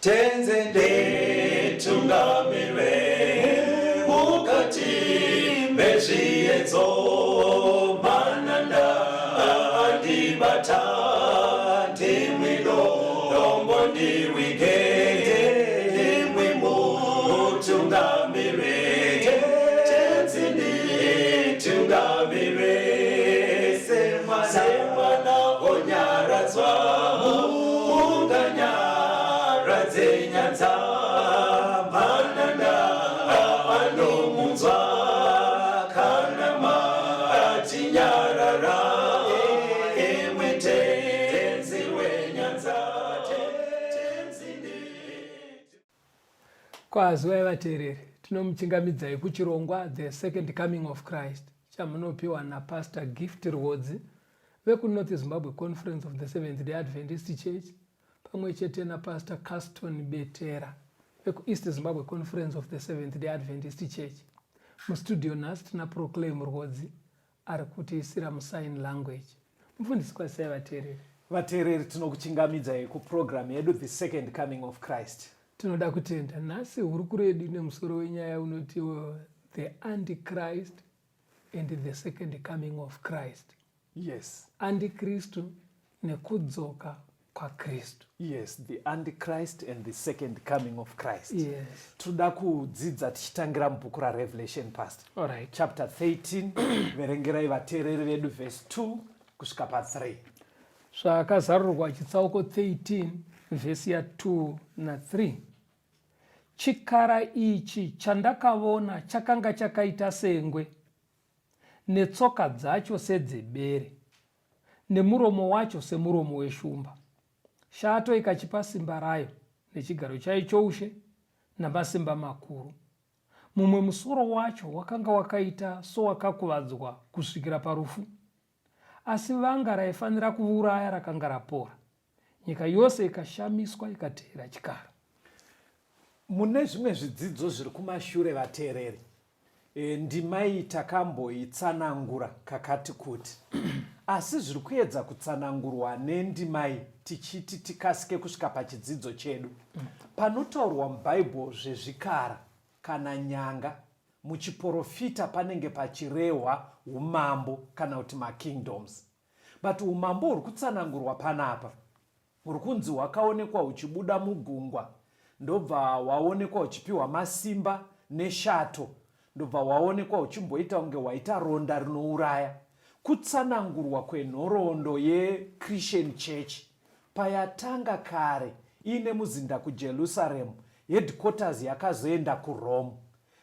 Tenzi nditungamire mukati mezviedzo, mananda andibata, ndimwi dombo ndiwige, ndimwi mutungamire. Tenzi nditungamire semwana onyaradzwa munganyaradze nyanza, mananda anomunzwa kana matinyarara, imwi Tenzi wenyanza. Tenzi Kwaziwai vateereri, tinomuchingamidzai kuchirongwa The Second Coming of Christ chamunopiwa naPastor Gift Rwodzi vekuNorth Zimbabwe Conference of the Seventh Day Adventist Church pamwe chete naPastor Caston Betera vekuEast Zimbabwe Conference of the Seventh Day Adventist Church. Mustudio nhasi tina Proclaim Rwodzi ari kutiisira musign language. Mufundisi, kwazisai vateereri. Vateereri, tinokuchingamidzai kuprogram yedu The Second Coming of Christ. Tinoda kutenda. Nhasi hurukuro yedu ine musoro wenyaya unoti The Antichrist and the Second Coming of Christ. Yes. Antikristu nekudzoka kwaKristu. Yes, the Antichrist and the Second Coming of Christ. Yes. Tinoda kudzidza tichitangira mubhuku raRevelation, Pastor. All right. Chapter 13, verengerai vateereri vedu verse 2 kusvika pa3. Zvakazarurwa chitsauko 13 vhesi ya2 na3. Chikara ichi chandakavona chakanga chakaita sengwe, netsoka dzacho sedzebere, nemuromo wacho semuromo weshumba. Shato ikachipa simba rayo, nechigaro chayo choushe, namasimba makuru. Mumwe musoro wacho wakanga wakaita sowakakuvadzwa kusvikira parufu, asi vanga raifanira kuuraya rakanga rapora. Nyika yose ikashamiswa ikateera chikara. Mune zvimwe zvidzidzo zviri kumashure, vateereri, ndima iyi takamboitsanangura kakati kuti, asi zviri kuedza kutsanangurwa nendima iyi tichiti tikasike kusvika pachidzidzo chedu. Panotaurwa muBhaibheri zvezvikara kana nyanga, muchiporofita panenge pachirehwa umambo kana kuti makingdoms. But umambo huri kutsanangurwa panapa huri kunzi hwakaonekwa huchibuda mugungwa, ndobva hwaonekwa huchipiwa masimba neshato, ndobva hwaonekwa huchimboita kunge hwaita ronda rinouraya. Kutsanangurwa kwenhoroondo yeChristian Church payatanga kare iine muzinda kuJerusaremu, headquarters yakazoenda kuRome.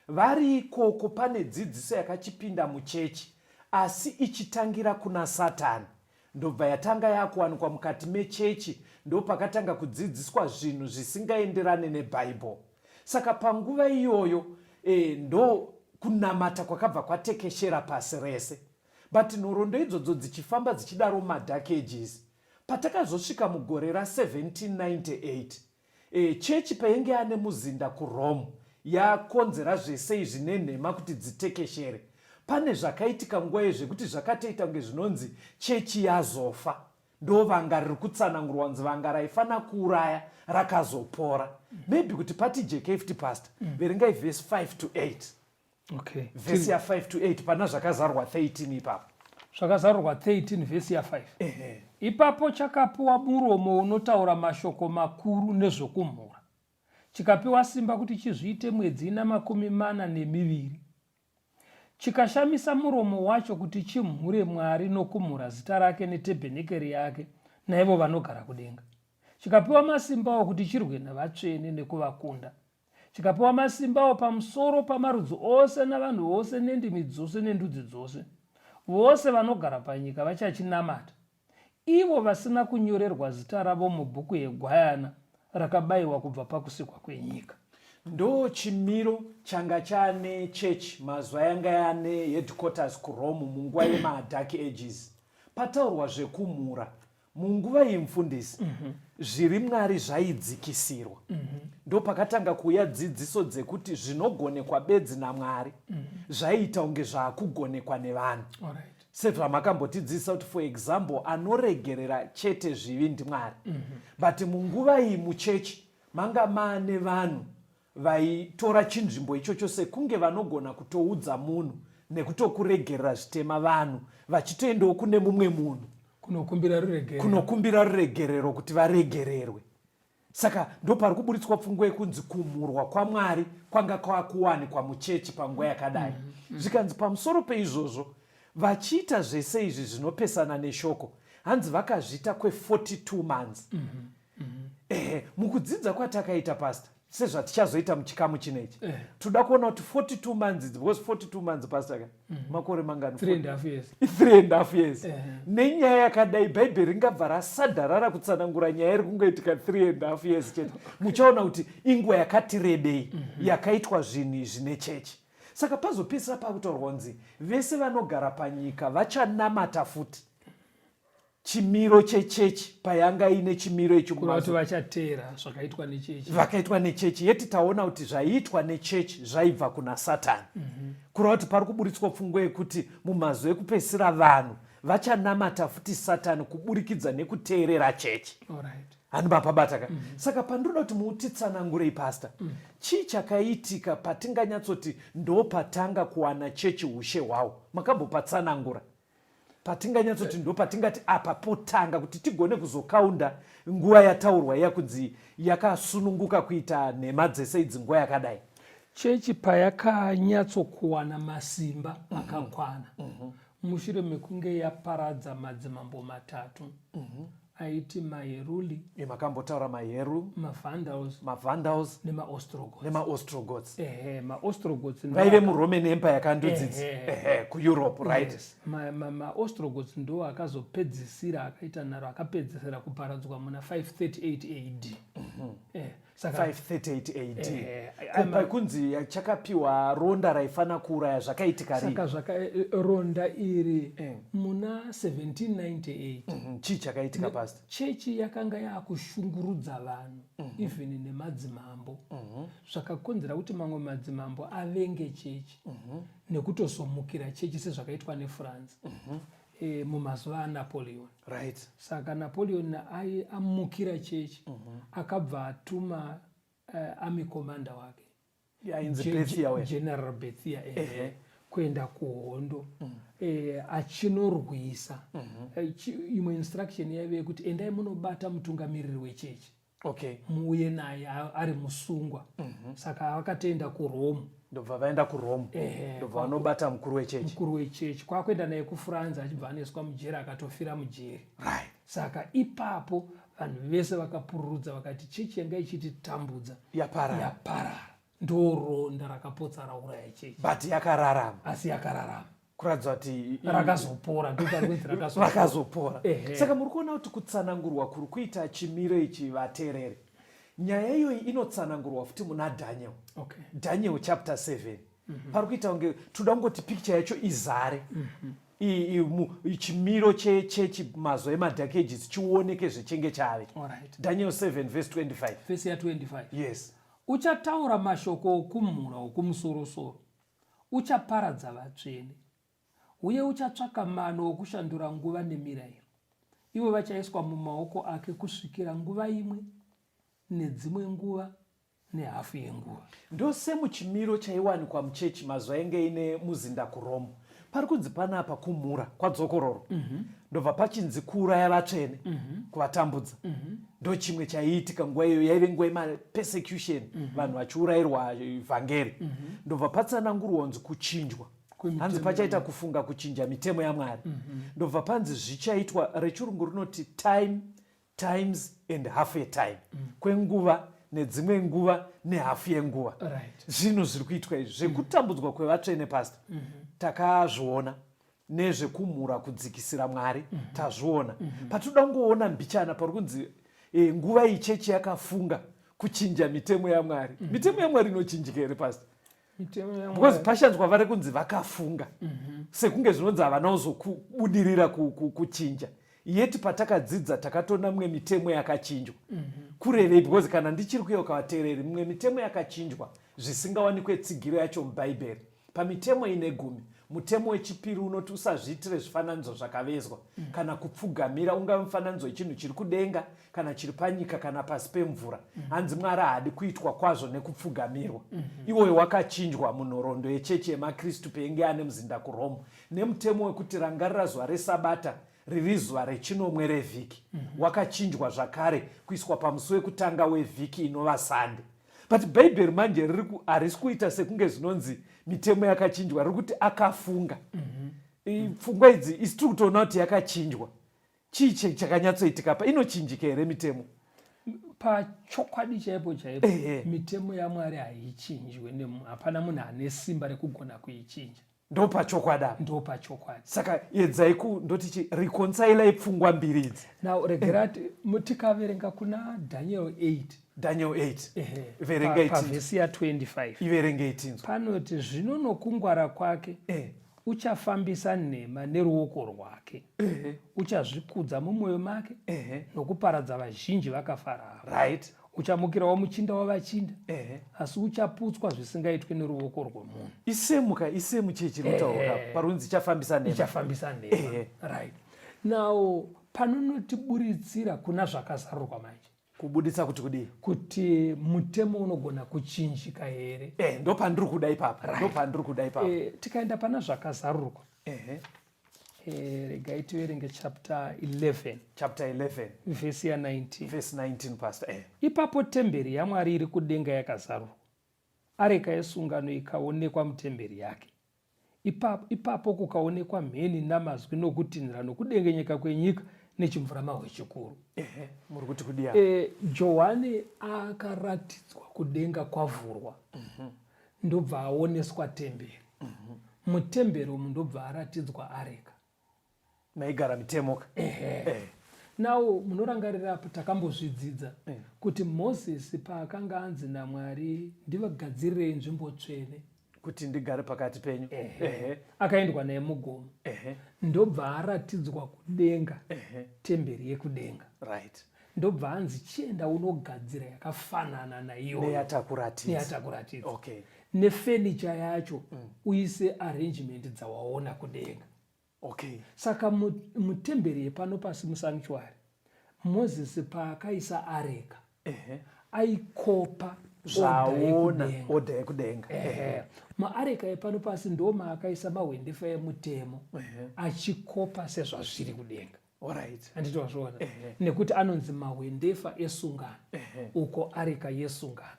Vari ikoko pane dzidziso yakachipinda muchechi asi ichitangira kuna Satani, ndobva yatanga yakuwanikwa mukati mechechi, ndopakatanga kudzidziswa zvinhu zvisingaenderane neBible. Saka panguva iyoyo ndo kunamata kwakabva kwatekeshera pasi rese. But nhoroondo idzodzo dzichifamba dzichidaro mumadark ages, patakazosvika mugore ra 1798, chechi painge yane muzinda kuRome yakonzera zvese izvi nenhema kuti dzitekeshere. Pane zvakaitika nguva iyo zvekuti zvakatoita kunge zvinonzi chechi yazofa. Ndo vanga riri kutsanangurwa kunzi vanga raifana kuuraya rakazopora. Maybe kuti patijekei futi, Pastor, verengai verse 5 to 8. Okay. Vhesi ya 5 to 8 pana Zvakazarurwa 13 ipapo. Zvakazarurwa 13 vhesi ya 5. Ipapo chakapiwa muromo unotaura mashoko makuru nezvokumhura, chikapiwa simba kuti chizviite mwedzi ina 42. Chikashamisa muromo wacho kuti chimhure Mwari nokumhura zita rake netebhenekeri yake naivo vanogara kudenga. Chikapiwa masimbawo kuti chirwe navatsvene nekuvakunda. Chikapiwa masimbawo pamusoro pamarudzi ose navanhu vose nendimi dzose nendudzi dzose. Vose vanogara panyika vachachinamata, ivo vasina kunyorerwa zita ravo mubhuku yeGwayana rakabayiwa kubva pakusikwa kwenyika. Ndo chimiro changa chaane church mazuva yanga yaane headquarters kuRome munguva yemaDark Ages. Pataurwa zvekumhura munguva iyi, mufundisi, zviri Mwari zvaidzikisirwa. Ndopakatanga kuuya dzidziso dzekuti zvinogonekwa bedzi naMwari zvaiita kunge zvaakugonekwa nevanhu. Sezvamakambotidzidzisa kuti, for example, anoregerera chete zvivi ndiMwari. But munguva iyi muchechi Manga maane vanhu vaitora chinzvimbo ichocho sekunge vanogona kutoudza munhu nekutokuregerera zvitema, vanhu vachitoendawo kune mumwe munhu kunokumbira ruregerero, kunokumbira ruregerero kuti varegererwe. Saka ndopari kuburitswa pfungwa yekunzi kumhurwa kwaMwari kwanga kwakuwanikwa muchechi panguva yakadai. Zvikanzi pamusoro peizvozvo, vachiita zvese izvi zvinopesana neshoko, hanzi vakazviita kwe42 months. Ehe, mukudzidza kwatakaita, Pastor, sezvatichazoita muchikamu chinechi, toda kuona kuti 42 months idzi, because 42 months, Pastor, ka makore mangani? 3.5 years. 3.5 years. Nenyaya yakadai, Bhaibheri ringabva rasadharara kutsanangura nyaya iri kungoitika 3.5 years chete. Muchaona kuti inguva yakati rebei yakaitwa zvinhu izvi nechechi. Saka pazopedzisira pakutaurwa kunzi vese vanogara panyika vachanamata futi chimiro chechechi payanga ine chimiro ichi. Kureva kuti vachateera zvakaitwa nechechi. Vakaitwa nechechi, yeti taona kuti zvaiitwa nechechi zvaibva kuna Satani. Kureva kuti pari kuburitswa pfungwa yekuti mumazuva ekupedzisira vanhu vachanamata futi Satani kuburikidza nekuteerera chechi. Hani mapabata ka? Saka pandinoda kuti mutitsanangurei, Pastor, chii chakaitika patinganyatsoti ndo patanga kuwana chechi ushe hwawo? Makambopatsanangura. Patinganyatsoti ndo patingati apa potanga kuti tigone kuzokaunda nguva yataurwa iya kunzi yakasununguka kuita nhema dzese idzi, nguva yakadai? Chechi payakanyatsokuwana masimba akakwana mushure mekunge yaparadza madzimambo matatu aiti maHeruli. Makambotaura maHeru. MaVandals. MaVandals. NemaOstrogoths. NemaOstrogoths. Ehe, maOstrogoths. Vaive muRoman Empire yakandodzidzi ehe, kuEurope, right? Yes. MaOstrogoths ndo akazopedzisira akaita nharo, akapedzisira kuparadzwa muna 538 AD. Saka 538 AD. Ko kunzi chakapiwa ronda raifanira kuuraya, zvakaitika rii? Saka zvaka ronda iri muna 1798. Chii chakaitika, Pastor? Chechi yakanga yakushungurudza vanhu, even nemadzimambo, zvakakonzera kuti mamwe madzimambo avenge chechi nekutozomukira chechi, sezvakaitwa neFrance mumazuva aNapoleon. Saka Napoleon amukira chechi, akabva atuma army commander wake Ainzi Berthier we. General Berthier, kuenda kuhondo achinorwisa. Imwe instruction yaive yekuti endai munobata mutungamiriri wechechi, muuye naye ari musungwa. Saka vakatoenda kuRome. Ndobva vaenda kuRome. Ndobva vanobata mukuru wechechi. Mukuru wechechi, kwakuenda naye kuFrance, achibva anoiswa mujeri, akatofira mujeri. Saka ipapo vanhu vese vakapururudza, vakati chechi yanga ichititambudza yaparara. Yaparara. Ndoronda rakapotsa rauraya chechi. But yakararama. Asi yakararama. Kuratidza kuti rakazopora, ndoparikuti rakazopora. Rakazopora. Saka muri kuona kuti kutsanangurwa kuri kuita chimiro ichi, vateereri, nyaya iyoyi inotsanangurwa futi muna Daniel. Daniel chapter 7. Pari kuita kunge toda kungoti picture yacho izare. Chimiro chechechi mazuva emaDark Ages chioneke zvechenge chave. Daniel 7 verse 25. Vhesi ya25. Yes. Uchataura mashoko okumhura okumusorosoro, uchaparadza vatsvene, uye uchatsvaka mano okushandura nguva nemirayiro. Ivo vachaiswa mumaoko ake kusvikira nguva imwe nedzimwe nguva nehafu yenguva. Ndosemuchimiro chaiwanikwa muchechi mazuva ainge ine muzinda kuRome. Pari kunzi panapa kumhura kwadzokororo. Ndobva pachinzi kuuraya vatsvene, kuvatambudza. Ndo chimwe chaiitika nguva iyoyo, yaive nguva yemapersecution, vanhu vachiurayirwa vhangeri. Ndobva patsanangurwa kunzi kuchinjwa. Hanzi pachaita kufunga kuchinja mitemo yaMwari. Ndobva panzi zvichaitwa, rechirungu rinoti time, times and half a time. Kwenguva nedzimwe nguva nehafu yenguva. Zvinhu zviri kuitwa izvi zvekutambudzwa kwevatsvene, Pastor, takazviona, nezvekumhura kudzikisira Mwari tazviona. Patinoda kungoona mbichana pari kunzi nguva iyi chechi yakafunga kuchinja mitemo yaMwari. Mitemo yaMwari inochinjika here, Pastor? Because pashanzwa vari kunzi vakafunga sekunge zvinonzi havana kuzokubudirira kuchinja, yeti patakadzidza takatoona mimwe mitemo yakachinjwa. Kurevei? Because kana ndichiri kuyeuka, vateereri, mimwe mitemo yakachinjwa zvisingawanikwe tsigiro yacho muBhaibheri, pamitemo ine gumi. Mutemo wechipiri unoti usazviitire zvifananidzo zvakavezwa kana kupfugamira, ungave mufananidzo wechinhu chiri kudenga kana chiri panyika kana pasi pemvura. Hanzi Mwari haadi kuitwa kwazvo nekupfugamirwa. Iwoyo wakachinjwa munhoroondo yechechi yemaKristu peinge ane muzinda kuRome nemutemo wekuti rangarira zuva reSabata riri zuva rechinomwe revhiki. Wakachinjwa zvakare kuiswa pamusi wekutanga wevhiki inova Sunday. But Bhaibheri manje riri harisi kuita sekunge zvinonzi mitemo yakachinjwa, riri kuti akafunga. Pfungwa idzi isi tiri kutoona kuti yakachinjwa. Chii chakanyatsoitika pa inochinjika here mitemo? Pachokwadi chaipo chaipo, mitemo yaMwari haichinjwe, hapana munhu ane simba rekugona kuichinja. Ndopachokwadi apa. Ndopachokwadi. Saka edzai ku ndoti chi reconcile pfungwa mbiri idzi. Now regera tikaverenga kuna Daniel 8. Daniel 8. Verenga pa verse ya 25. Iverenge itinzwe. Panoti zvino nokungwara kwake uchafambisa nhema neruoko rwake. Uchazvikudza mumwoyo make nokuparadza vazhinji vakafara. Right. Uchamukirawo muchinda wavachinda, asi uchaputswa zvisingaitwi neruoko rwomunhu. Isemuka isemu chii chiri kutaurwa parunzi ichafambisa nhema. Ichafambisa nhema. Right. Now panonotiburitsira kuna zvakazarurwa manje. Kubuditsa kuti kudii? Kuti mutemo unogona kuchinjika here? Ndopandiri kuda ipapa. Right. Ndopandiri kuda ipapa. Tikaenda pana zvakazarurwa. Regai tiverenge chapter 11. Chapter 11. Verse ya 19. Verse 19, Pastor. Ipapo temberi yaMwari iri kudenga yakazarurwa. Areka yesungano ikaonekwa mutemberi yake. Ipapo kukaonekwa mheni namazwi nokutinhira nokudengenyeka kwenyika nechimvuramahwe chikuru. Muri kuti kudii? Johani akaratidzwa kudenga kwavhurwa. Ndobva aoneswa temberi. Mutemberi umu ndobva aratidzwa areka. Maigara mitemo ka. Now munorangarira apo takambozvidzidza kuti Moses paakanga anzi naMwari ndivagadzirirei nzvimbo tsvene kuti ndigare pakati penyu. Akaendwa naye mugomo. Ndobva aratidzwa kudenga, temberi yekudenga. Right. Ndobva anzi chienda unogadzira yakafanana naiyoyo neyatakuratidza. Neyatakuratidza. Okay. Nefenicha yacho uise arrangement dzawaona kudenga. Okay. Saka mutemberi yepano pasi musanctuary, Moses paakaisa areka, aikopa zvaona oda yekudenga. Maareka epano pasi ndo maakaisa mahwendefa emutemo, achikopa sezvazviri kudenga. Alright. Handiti wazviona? Nekuti anonzi mahwendefa esungano, uko areka yesungano.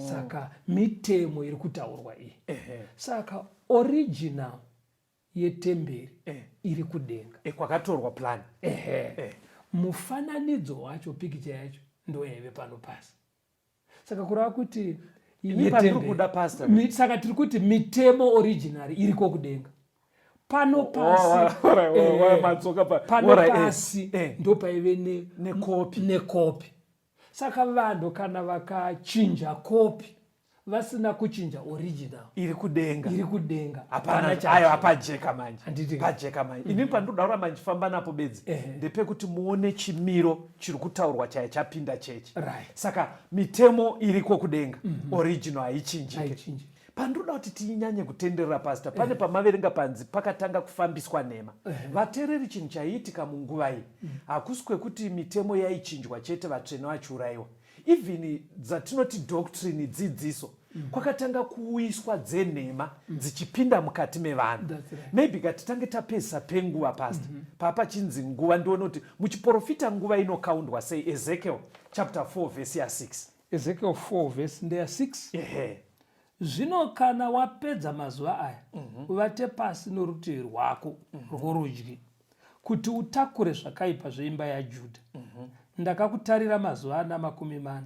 Saka mitemo iri kutaurwa iyi. Saka original yetemberi iri kudenga. Kwakatorwa plan. Mufananidzo wacho, pikicha yacho ndo yaive pano pasi. Saka kureva kuti kuda pastor. Saka tiri kuti mitemo original iriko kudenga. Pano pasi, pano pasi ndo paive nekopi. Nekopi. Saka vanhu kana vakachinja kopi vasina kuchinja original iri kudenga, iri kudenga, hapana ayo apajeka manje, pajeka manje. Inini pandinoda kuramba ndichifamba napo bedzi ndepekuti muone chimiro chiri kutaurwa chaya chapinda chechi. Right. Saka mitemo iriko kudenga, original haichinjike. Pandinoda kuti tinyanye kutenderera pastor, pane pamaverenga panzi pakatanga kufambiswa nhema. Vateereri, chinhu chaiitika munguva iyi hakusi kwekuti mitemo yaichinjwa chete vatsvene vachiurayiwa. Even dzatinoti doctrine, dzidziso, kwakatanga kuuyiswa dzenhema dzichipinda mukati mevanhu. That's right. Maybe katitange tapedzisa penguva pastor. Pachinzi nguva, ndione kuti muchiprofita nguva inokaundwa sei. Ezekiel chapter 4 verse ya 6. Ezekiel 4 verse ndeya 6. Zvino kana wapedza mazuva aya, uvate pasi norutivi rwako rworudyi, kuti utakure zvakaipa zveimba yaJudha. Ndakakutarira mazuva ana 40,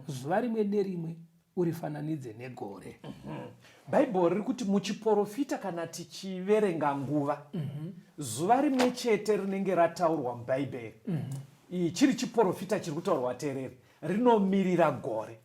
zuva rimwe nerimwe urifananidze negore. Bhaibheri riri kuti muchiprofita kana tichiverenga nguva, zuva rimwe chete rinenge rataurwa muBhaibheri, chiri chiprofita chiri kutaurwa vateereri, rinomirira gore.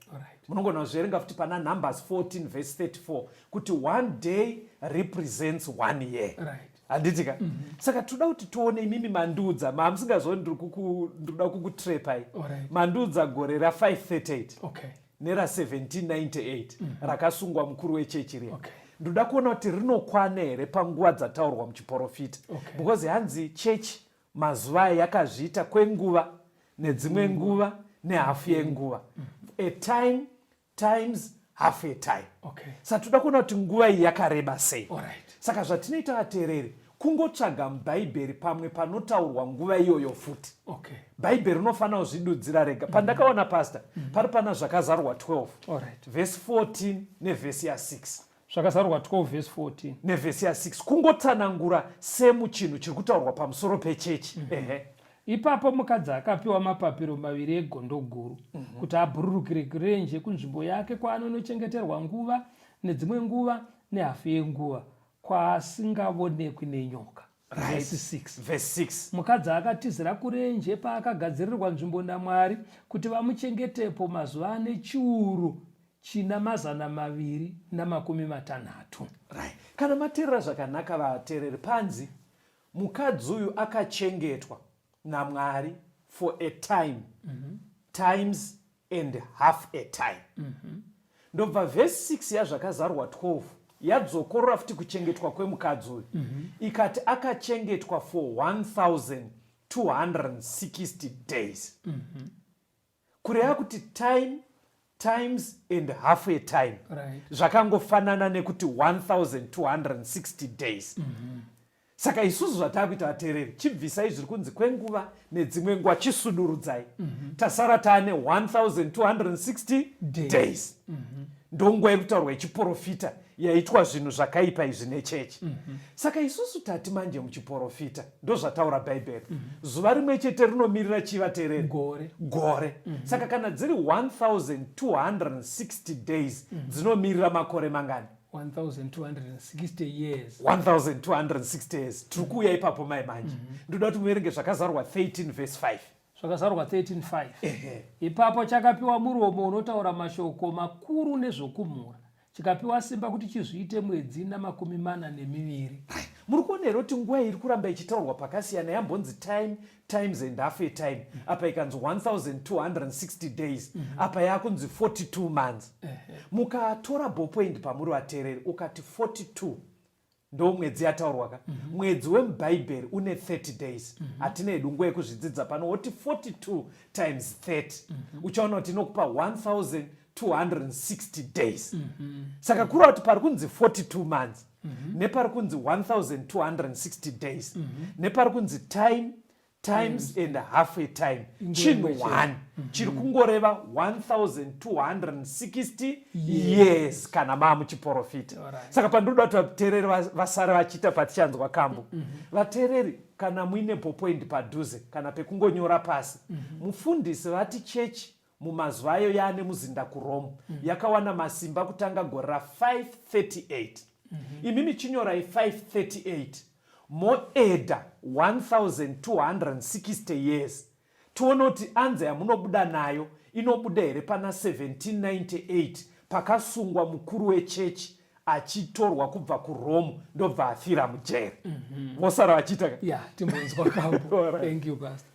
Munogona kuzviverenga futi pana Numbers 14 verse 34 kuti one day represents 1 year. Handiti ka? Saka toda kuti tione imimi mandiudza, mamusingazooni ndikuda kukutrepai. Mandiudza gore ra 538 nera 1798 rakasungwa mukuru wechechi riya. Ndoda kuona kuti rinokwana here panguva dzataurwa muchiporofita. Okay. Because hanzi chechi mazuva aya yakazviita kwenguva nedzimwe nguva nehafu yenguva. A time times half a time. Okay. Saka toda kuona kuti nguva iyi yakareba sei. Alright. Saka zvatinoita vateereri kungotsvaga mubhaibheri pamwe panotaurwa nguva iyoyo futi. Okay. Bhaibheri rinofanira kuzvidudzira rega. Pandakaona pastor pari pana Zvakazarurwa 12 Alright. vhesi 14 nevhesi ya6. Zvakazarurwa 12 vhesi 14. Nevhesi ya6 kungotsanangura semu chinhu chiri kutaurwa pamusoro pechechi. Ehe. Ipapo mukadzi akapiwa mapapiro maviri egondo guru kuti abhururukire kurenje kunzvimbo yake kwaanonochengeterwa nguva nedzimwe nguva nehafu yenguva kwaasingavonekwi nenyoka. Vhesi 6. Vhesi 6. Mukadzi akatizira kurenje paakagadzirirwa nzvimbo naMwari kuti vamuchengetepo mazuva ane chiuru china 260. Right. Kana mateerera zvakanaka vateereri, panzi mukadzi uyu akachengetwa naMwari for a time times and half a time. Ndobva vhesi 6 yaZvakazarurwa 12 yadzokorora futi kuchengetwa kwemukadzi uyu. Ikati akachengetwa for 1260 days. Kureva kuti time times and half a time. Right. Zvakangofanana nekuti 1260 days. Saka isusu zvatakuita vateereri, chibvisai zviri kunzi kwenguva nedzimwe nguva, chisudurudzai. Tasara taane 1260 Days. days. Ndonguva iri kutaurwa yechiporofita yaitwa zvinhu zvakaipa izvi nechechi. Saka isusu tati manje muchiporofita, ndozvataura Bhaibheri. Zuva rimwe chete rinomirira chii vateereri? Gore. Gore. Saka kana dziri 1260 days dzinomirira makore mangani? 1260 years. 1260 years. Tiri kuuya ipapo mai manje. Ndoda kuti muverenge Zvakazarurwa 13 verse 5. Zvakazarurwa 13:5. Ipapo chakapiwa muromo unotaura mashoko makuru nezvokumhura, chikapiwa simba kuti chizviite mwedzi namakumi mana nemiviri. Muri kuona here kuti nguva iri kuramba ichitaurwa pakasiyana? Yambonzi time times and half a time, apa ikanzi 1260 days, apa yakunzi 42 months. Mukatora ballpoint pamuri vateereri, ukati 42 ndo mwedzi yataurwa ka. Mwedzi wemuBhaibheri une 30 days. Hatina hedu nguva yekuzvidzidza pano. Woti 42 times 30, uchaona kuti inokupa 1260 days. Saka kureva kuti pari kunzi 42 months nepari kunzi 1260 days nepari kunzi time times and half a time, chinhu 1 chiri kungoreva 1260 years kana maamuchiporofita. Saka pandinoda kuti vateereri vasare vachiita patichanzwa kambo. Vateereri, kana muine ballpoint padhuze kana pekungonyora pasi, mufundisi vati chechi mumazuva ayo yaane muzinda kuRome yakawana masimba kutanga gore ra538. Imimi chinyorai 538 moeda 1260 years, tione kuti anza yamunobuda nayo inobuda here pana 1798 pakasungwa mukuru wechechi achitorwa kubva kuRome ndobva afira mujeri. Vosara vachiita ka? Yeah, timbonzwa kambo. Alright. Thank you, Pastor.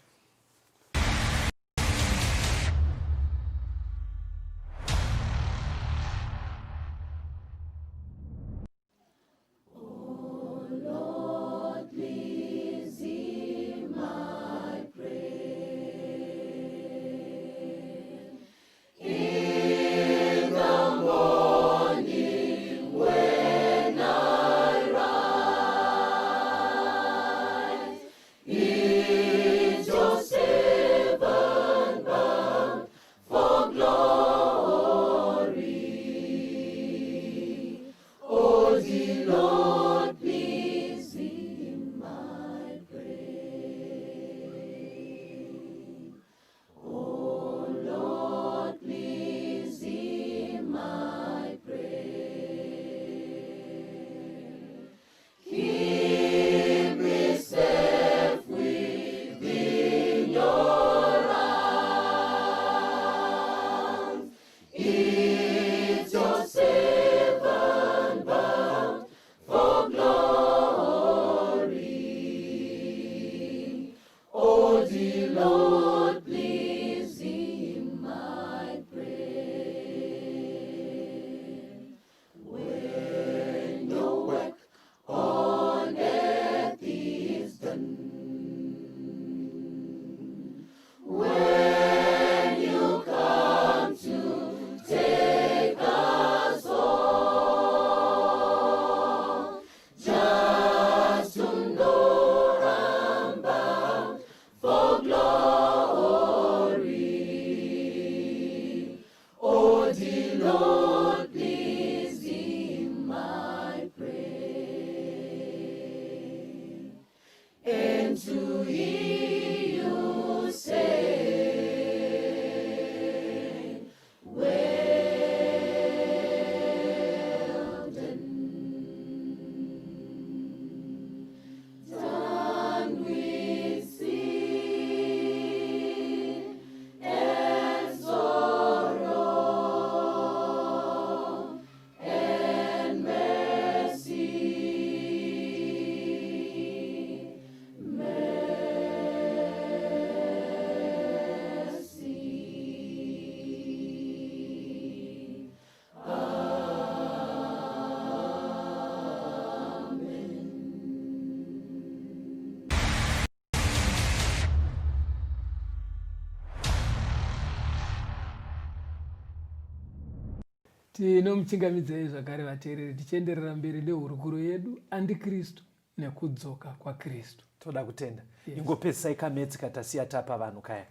Tinomuchingamidzai zvakare vateereri tichienderera mberi nehurukuro yedu Andikristu nekudzoka kwaKristu. Toda kutenda. Yes. Ingopedzisai kametsi katasiya tapa vanhu kaya.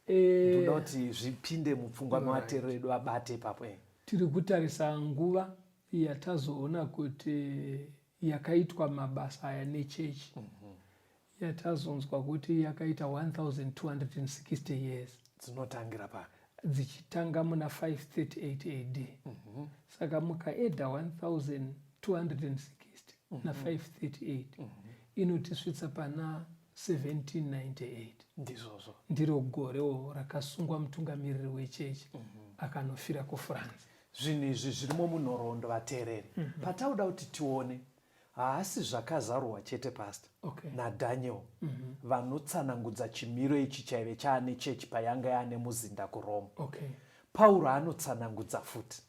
Eh, Ndoda kuti zvipinde mupfungwa mevateereri edu abate ipapo. Eh. Tiri kutarisa nguva yatazoona kuti yakaitwa mabasa aya nechechi. Mm -hmm. Yatazonzwa kuti yakaita 1260 years. Dzinotangira pa? Dzichitanga muna 538 AD. Mm -hmm. Saka mukaedha 1260 mm -hmm. na 538 mm -hmm. inotisvitsa pana 1798. Ndizvozvo. Ndiro gorewo rakasungwa mutungamiriri wechechi mm -hmm. akanofira kuFrance. Zvinhu izvi zvirimo munhoroondo vateereri. Mm -hmm. Patauda kuti tione Haasi zvakazarurwa chete pastor okay. naDaniel mm -hmm. vanotsanangudza chimiro ichi chaive chaane chechi payanga yaane muzinda kuRome. Okay. Pauro anotsanangudza futi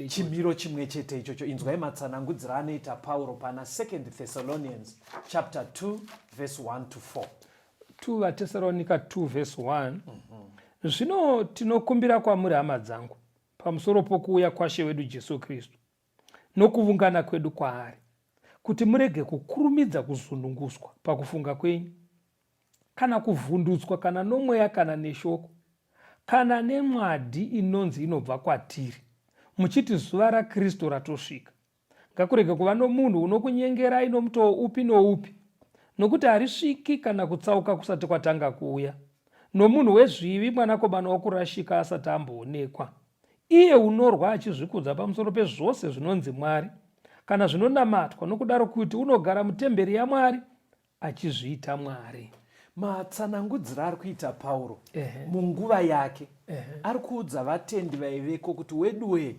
chimiro chimwe chete ichocho. Inzwai matsanangudziro anoita Pauro pana 2 Thessalonians chapter 2 verse 1 to 4. 2 vaTesaronika 2 verse 1 mm -hmm. Zvino tinokumbira kwamuri hama dzangu pamusoro pokuuya kwaShe wedu Jesu Kristu nokuvungana kwedu kwaari, kuti murege kukurumidza kuzununguswa pakufunga kwenyu, kana kuvhundutswa kana nomweya kana neshoko, kana nemwadhi inonzi inobva kwatiri, muchiti zuva raKristu ratosvika. Ngakurege kuva nomunhu unokunyengerai nomutoo upi noupi, nokuti harisviki kana kutsauka kusati kwatanga kuuya, nomunhu wezvivi mwanakomana wokurashika asati amboonekwa. Iye unorwa achizvikudza pamusoro pezvose zvinonzi Mwari kana zvinonamatwa, nokudaro kuti unogara mutemberi yaMwari achizviita Mwari. Matsanangudziro ari kuita Pauro munguva yake ari kuudza vatendi vaiveko kuti weduwee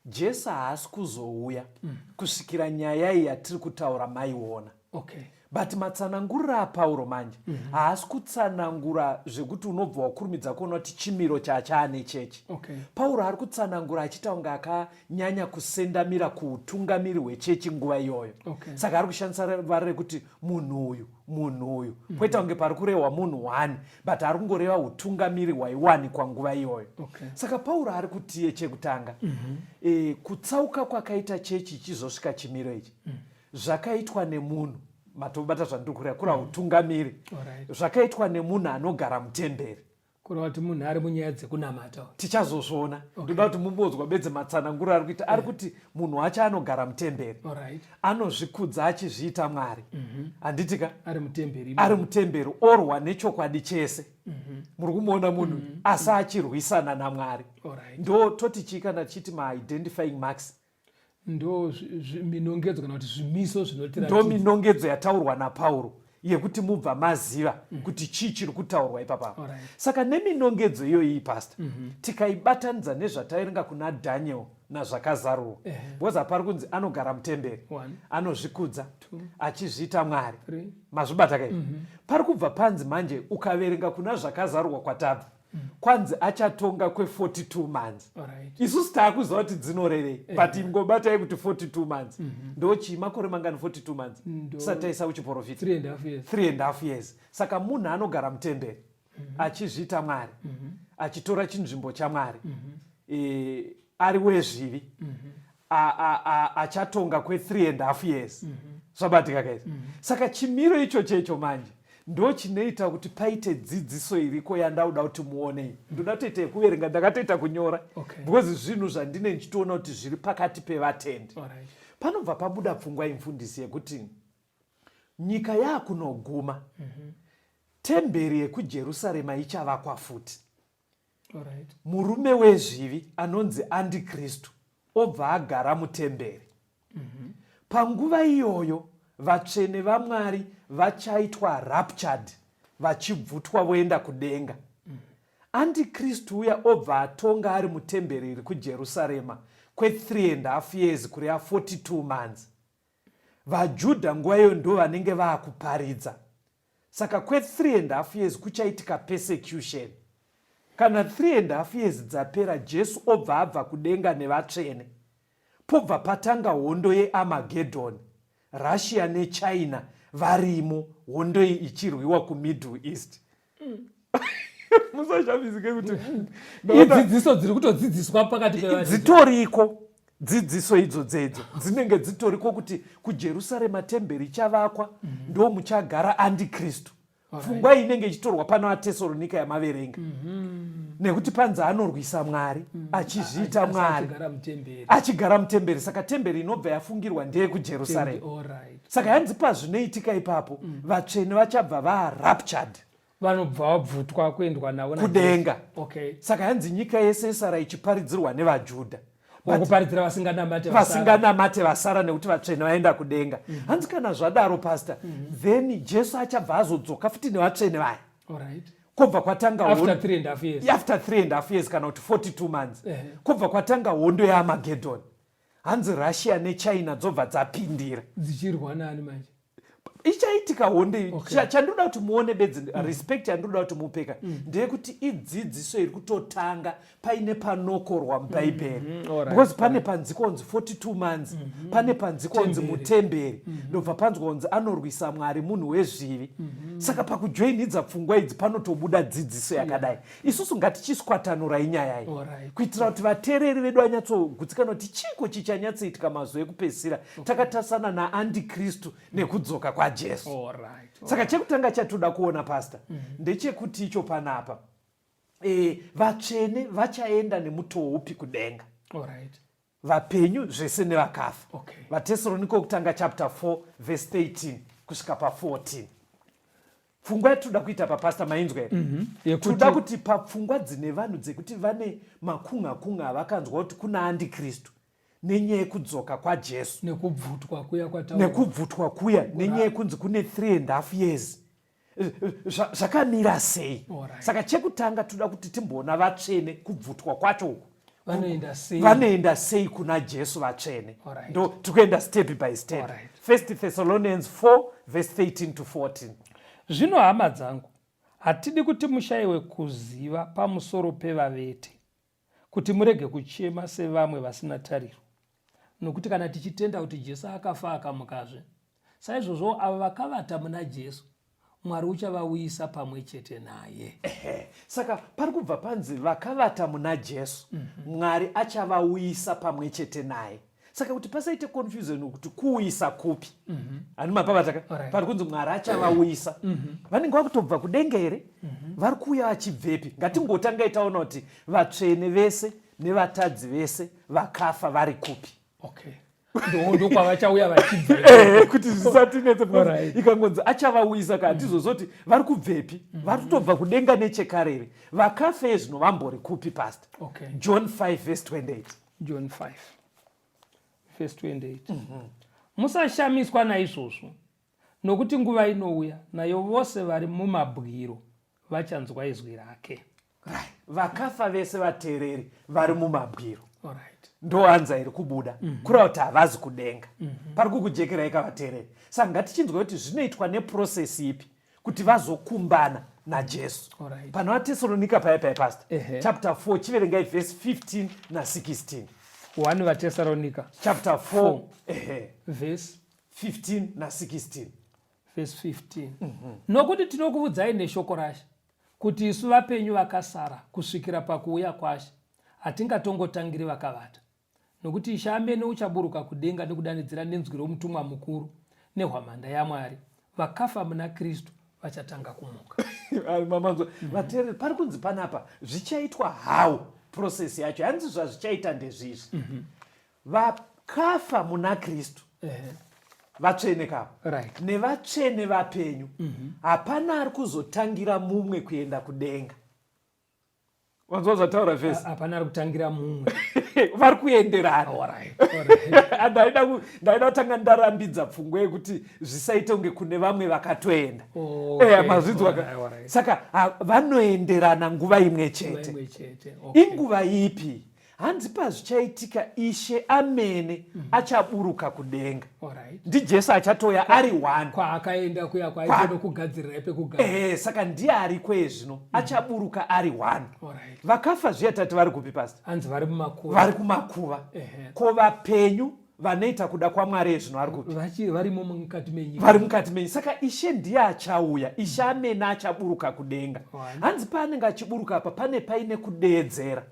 Jesu haasi kuzouya mm. kusvikira nyaya iyi yatiri kutaura maiona. Okay. But matsananguriro aPauro manje mm -hmm. haasi kutsanangura zvekuti unobva wakurumidza kuona kuti chimiro chachaane chechi. Okay. Pauro ari kutsanangura achiita kunge akanyanya kusendamira kuutungamiri hwechechi nguva iyoyo. Okay. Saka ari kushandisa vara rekuti munhu uyu munhu uyu mm -hmm. poita kunge pari kurehwa munhu one but ari kungoreva utungamiri hwaiwanikwa nguva iyoyo. Okay. Saka Pauro ari kutiye chekutanga mm -hmm. e, kutsauka kwakaita chechi ichizosvika chimiro ichi mm -hmm. Zvakaitwa nemunhu matobata zvandiri kureva kura utungamiri zvakaitwa nemunhu anogara mutemberi kureva kuti munhu ari munyaya dzekunamata tichazozviona ndoda kuti mumbonzwa bedzi matsananguro ari kuita ari kuti munhu wacho anogara mutemberi anozvikudza achizviita mwari mhm. handitika ari mutemberi orwa nechokwadi chese mhm. muri kumuona munhu mhm. asi achirwisana namwari ndo toti chii kana tichiti maidentifying marks ndo minongedzo kana kuti zvimiso zvinotiratidza ndo minongedzo yataurwa napauro yekuti mubva maziva mm. kuti chii chiri kutaurwa ipapa right. Saka neminongedzo iyoyi pastor mm -hmm. tikaibatanidza nezvataverenga kuna Daniel nazvakazarurwa because apari kunzi anogara mutemberi anozvikudza achizviita Mwari mazvibata kai mm -hmm. pari kubva panzi manje ukaverenga kuna zvakazarurwa kwatabva mm. kwanzi achatonga kwe42 months right. Isusu taakuziva kuti dzinorevei eh. But ingobatai kuti 42 months mm -hmm. Ndochii makore mangani 42 months tisati taisa kuchiprofita 3 and half years saka munhu anogara mutemberi mm -hmm. achizviita Mwari mm -hmm. achitora chinzvimbo chaMwari mm -hmm. e, ari wezvivi mm -hmm. Achatonga kwe3 and half years mm -hmm. Zvabatika kaizvi mm -hmm. Saka chimiro icho checho manje ndo chinoita kuti paite dzidziso iriko yandauda kuti muonei ndoda kutoita yekuverenga ndakatoita kunyora okay. Because zvinhu zvandine ndichitoona kuti zviri pakati pevatendi right. Panobva pabuda pfungwa imfundisi yekuti nyika yakunoguma mm -hmm. Temberi yekuJerusarema ichavakwa futi right. Murume wezvivi anonzi andikristu obva agara mutemberi mm -hmm. Panguva iyoyo vatsvene vaMwari vachaitwa raptured vachibvutwa voenda kudenga mm -hmm. Andikristu uya obva atonga ari mutemberi iri kuJerusarema kwe3 and half years kureva 42 months. VaJudha nguva iyoyo ndo vanenge vaakuparidza. Saka kwe3 and half years kuchaitika persecution. Kana 3 and half years dzapera Jesu obva abva kudenga nevatsvene. Pobva patanga hondo yeArmageddon. Russia neChina varimo hondo iyi ichirwiwa kuMiddle East. Mm. Musashamisike kuti idzidziso dziri kutodzidziswa pakati pevanhu. Dzitoriko dzidziso idzo dzedzo dzinenge dzitoriko kuti kuJerusarema temberi ichavakwa, ndo muchagara antikristu. Pfungwa iyi inenge ichitorwa pano aTesaronika yamaverenga, nekuti panzi anorwisa Mwari achizviita Mwari achigara mutemberi. Achigara mutemberi. Saka temberi inobva yafungirwa ndeyekuJerusarema. Saka yanzi pazvinoitika ipapo, vatsvene vachabva varaptured. Vanobva vabvutwa kuendwa navo naJesu. Kudenga. Saka yanzi nyika yese yosara ichiparidzirwa nevaJudha. Wakuparidzira vasinganamate vasara. Vasinganamate vasara, nekuti vatsvene vaenda kudenga. Hanzi kana zvadaro, pastor, then Jesu achabva azodzoka futi nevatsvene vaya. Kwobva kwatanga after 3.5 years. After 3.5 years kana kuti 42 months. Kwobva kwatanga hondo yeArmageddon. Hanzi Russia neChina dzobva dzapindira. Dzichirwa nani manje? Ichaitika hondo iyi. Chandinoda kuti muone bedzi, respect yandinoda kuti mupeka ndeyekuti idzidziso iri kutotanga paine panokorwa mubhaibheri, because pane panzi konzi 42 months, pane panzi konzi Temberi. mutemberi, ndobva panzwa kunzi anorwisa Mwari, munhu wezvivi. Saka pakujoinidza pfungwa idzi panotobuda dzidziso yakadai. Isusu ngatichiswatanurai nyaya iyi kuitira kuti vateereri vedu vanyatsogutsikana kuti chiko chichanyatsoitika mazuva ekupedzisira takatarisana naantikristu nekudzoka kwaJesu. Saka chekutanga chatoda kuona, pastor, ndechekuti icho panapa vatsvene vachaenda nemutoo upi kudenga? Vapenyu zvese nevakafa. VaTesaronika wokutanga chapter 4 verse 13 kusvika pa14. Pfungwa yatinoda kuita papastor mainzwa here? Toda kuti papfungwa dzine vanhu dzekuti vane makunga kunga avakanzwa kuti kuna antikristu nenyaya yekudzoka kwaJesu. Nekubvutwa kuya kwataurwa. Nekubvutwa kuya, nenyaya yekunzi kune 3.5 years, zvakamira sei? Saka chekutanga toda kuti timboona vatsvene, kubvutwa kwacho uku. Vanoenda sei? Vanoenda sei kuna Jesu vatsvene? Ndo tikuenda step by step. First Thessalonians 4 verse 13 to 14. Zvino hama dzangu, hatidi kuti mushayiwe kuziva pamusoro pevavete, kuti murege kuchema sevamwe vasina tariro. Nokuti kana tichitenda kuti Jesu akafa akamukazve, saizvozvowo avo vakavata muna Jesu, Mwari uchavauyisa pamwe chete naye. Ehe. Saka pari kubva panzi vakavata muna Jesu, Mwari achavauyisa pamwe chete naye. Saka kuti pasaite confusion kuti kuuyisa kupi, hani mapavata ka? Pari kunzi Mwari achavauyisa, vanenge vakutobva kudenga here? Vari kuuya vachibvepi? Ngatingotangai taona kuti vatsvene vese nevatadzi vese vakafa vari kupi. Okay, ndokwavachauya vachibva. Kuti zvisatinetse, because ikangonzi achavauyisa ka, hatizozoti vari kubvepi. Vari kutobva kudenga nechekarere. Vakafa zvino vambori kupi, pastor? John 5 verse 28. John 5 verse 28. Musashamiswa naizvozvo, nokuti nguva inouya nayo vose vari mumabwiro vachanzwa izwi rake. Right. Vakafa vese, vateereri, vari mumabwiro. Ndo anza iri kubuda, kureva kuti havazi kudenga. Pari kukujekerai kavateereri? Saka ngatichinzwa kuti zvinoitwa neprocess ipi kuti vazokumbana naJesu. Pana vaTesaronika paya paya, pastor, chapter 4, chiverengai verse 15 na16. 1 vaTesaronika chapter 4. Verse 15 na16. Verse 15. Nokuti tinokuvudzai neshoko raShe kuti isu vapenyu vakasara kusvikira pakuuya kwaShe hatingatongotangiri vakavata. Nokuti Ishe amene uchaburuka kudenga nekudanidzira nenzwi romutumwa mukuru nehwamanda yaMwari, vakafa muna Kristu vachatanga kumuka. Mamanzwa vateereri, pari kunzi panapa zvichaitwa how? Process yacho hanzi zvazvichaita ndezvizvi: vakafa muna Kristu, vatsvene kavo nevatsvene vapenyu, hapana ari kuzotangira mumwe kuenda kudenga. Wanzwa zvataura vhesi? Hapana ari kutangira mumwe. Vari kuenderana. Ndaida kutanga ndarambidza pfungwa yekuti zvisaite kunge kune vamwe vakatoenda. Mazvinzwa? Saka vanoenderana nguva imwe chete. Imwe chete, okay. Inguva ipi? Hanzi pazvichaitika, Ishe amene achaburuka kudenga. NdiJesu achatoya ari one. Kwaakaenda kuya kwaitonokugadzirai pekugara. Ehe, saka ndiye ariko ezvino, achaburuka ari one. Vakafa zviya tati vari kupi, pastor? Hanzi vari mumakuva. Vari kumakuva. Ko vapenyu? Vanoita kuda kwaMwari ezvino vari kupi? Varimo mukati menyika. Vari mukati menyika. Saka Ishe ndiye achauya. Ishe amene achaburuka kudenga. Hanzi paanenge achiburuka apa pane paine kudeedzera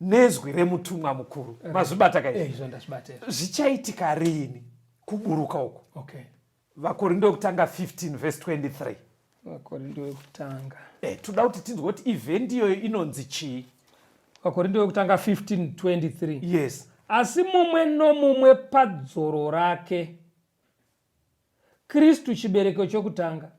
nezwi remutumwa mukuru. Mazvibata ka izvi? Zvandazvibata. Zvichaitika riini kuburuka uku? Okay. VaKorindo yekutanga 15 verse 23. VaKorindo yekutanga. Toda kuti tinzwe kuti event iyoyo inonzi chii? VaKorindo yekutanga 15:23. Yes. Asi mumwe nomumwe padzoro rake, Kristu chibereko chokutanga,